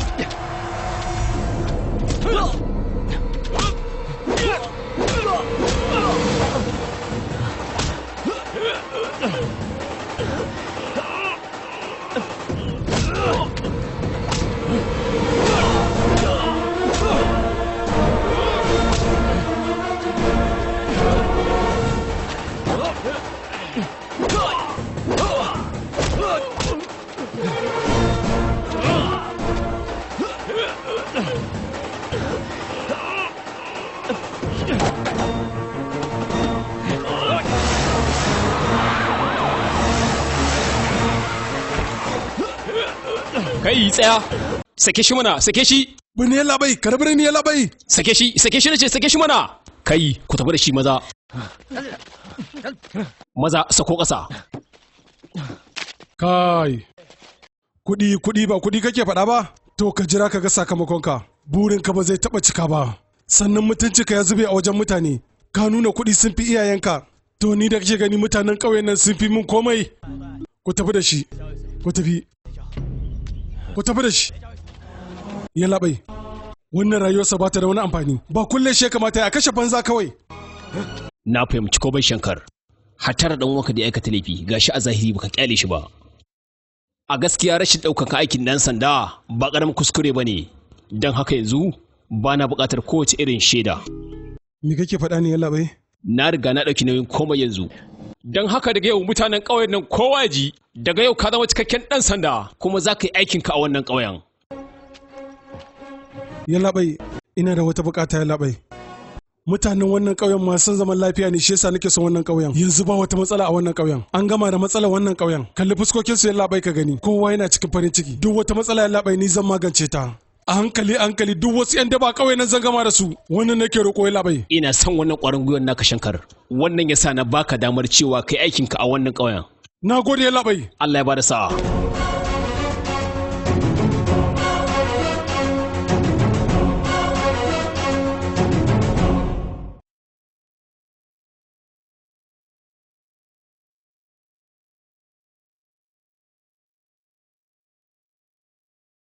Kai tsaya, sake shi mana, sake shi. Bani ya labai, ka rabu da ni ya labai. Sake shi, sake shi nace, sake shi mana. Kai, ku tafi da shi maza. Maza, sako ƙasa. Kai, kuɗi, kuɗi ba kuɗi kake faɗa ba? To ka jira ka ga sakamakonka. Burinka ba zai taɓa cika ba. Sannan mutuncinka ya zube a wajen mutane. Ka nuna kuɗi sun fi iyayenka. To ni da kake gani mutanen ƙauyen nan sun fi min komai. Ku tafi da shi. Ku tafi. Ku tafi da shi. Ya labai. Wannan rayuwarsa ba ta da wani amfani. Ba kulle shi ya kamata ya kashe banza kawai. Na fahimci ko bai Shankar. Hattara dan uwanka da ya aikata laifi gashi a zahiri baka kyale shi ba. A gaskiya rashin ɗaukaka aikin ɗan sanda ba ƙaramin kuskure ba ne. Don haka yanzu ba na buƙatar kowace irin shaida. Me kake faɗa ne ya labai? Na riga na ɗauki nauyin komai yanzu. Don haka daga yau mutanen ƙauyen nan kowa ya ji, daga yau ka zama cikakken ɗan sanda kuma za ka yi aikinka a wannan ƙauyen. Ya labai, ina da wata bukata ya labai. Mutanen wannan ƙauyen masu son zaman lafiya ne, shi yasa nake son wannan ƙauyen. Yanzu ba wata matsala a wannan ƙauyen. An gama da matsalar wannan ƙauyen. Kalli fuskokin su ya labai ka gani. Kowa yana cikin farin ciki. Duk wata matsala ya labai ni zan magance ta. A hankali a hankali duk wasu 'yan daba ƙauyen nan zan gama da su. Wannan nake roƙo ya labai. Ina son wannan ƙwarin gwiwar naka Shankar. Wannan yasa na baka damar cewa kai aikinka a wannan ƙauyen. Na gode ya labai. Allah ya bada sa'a.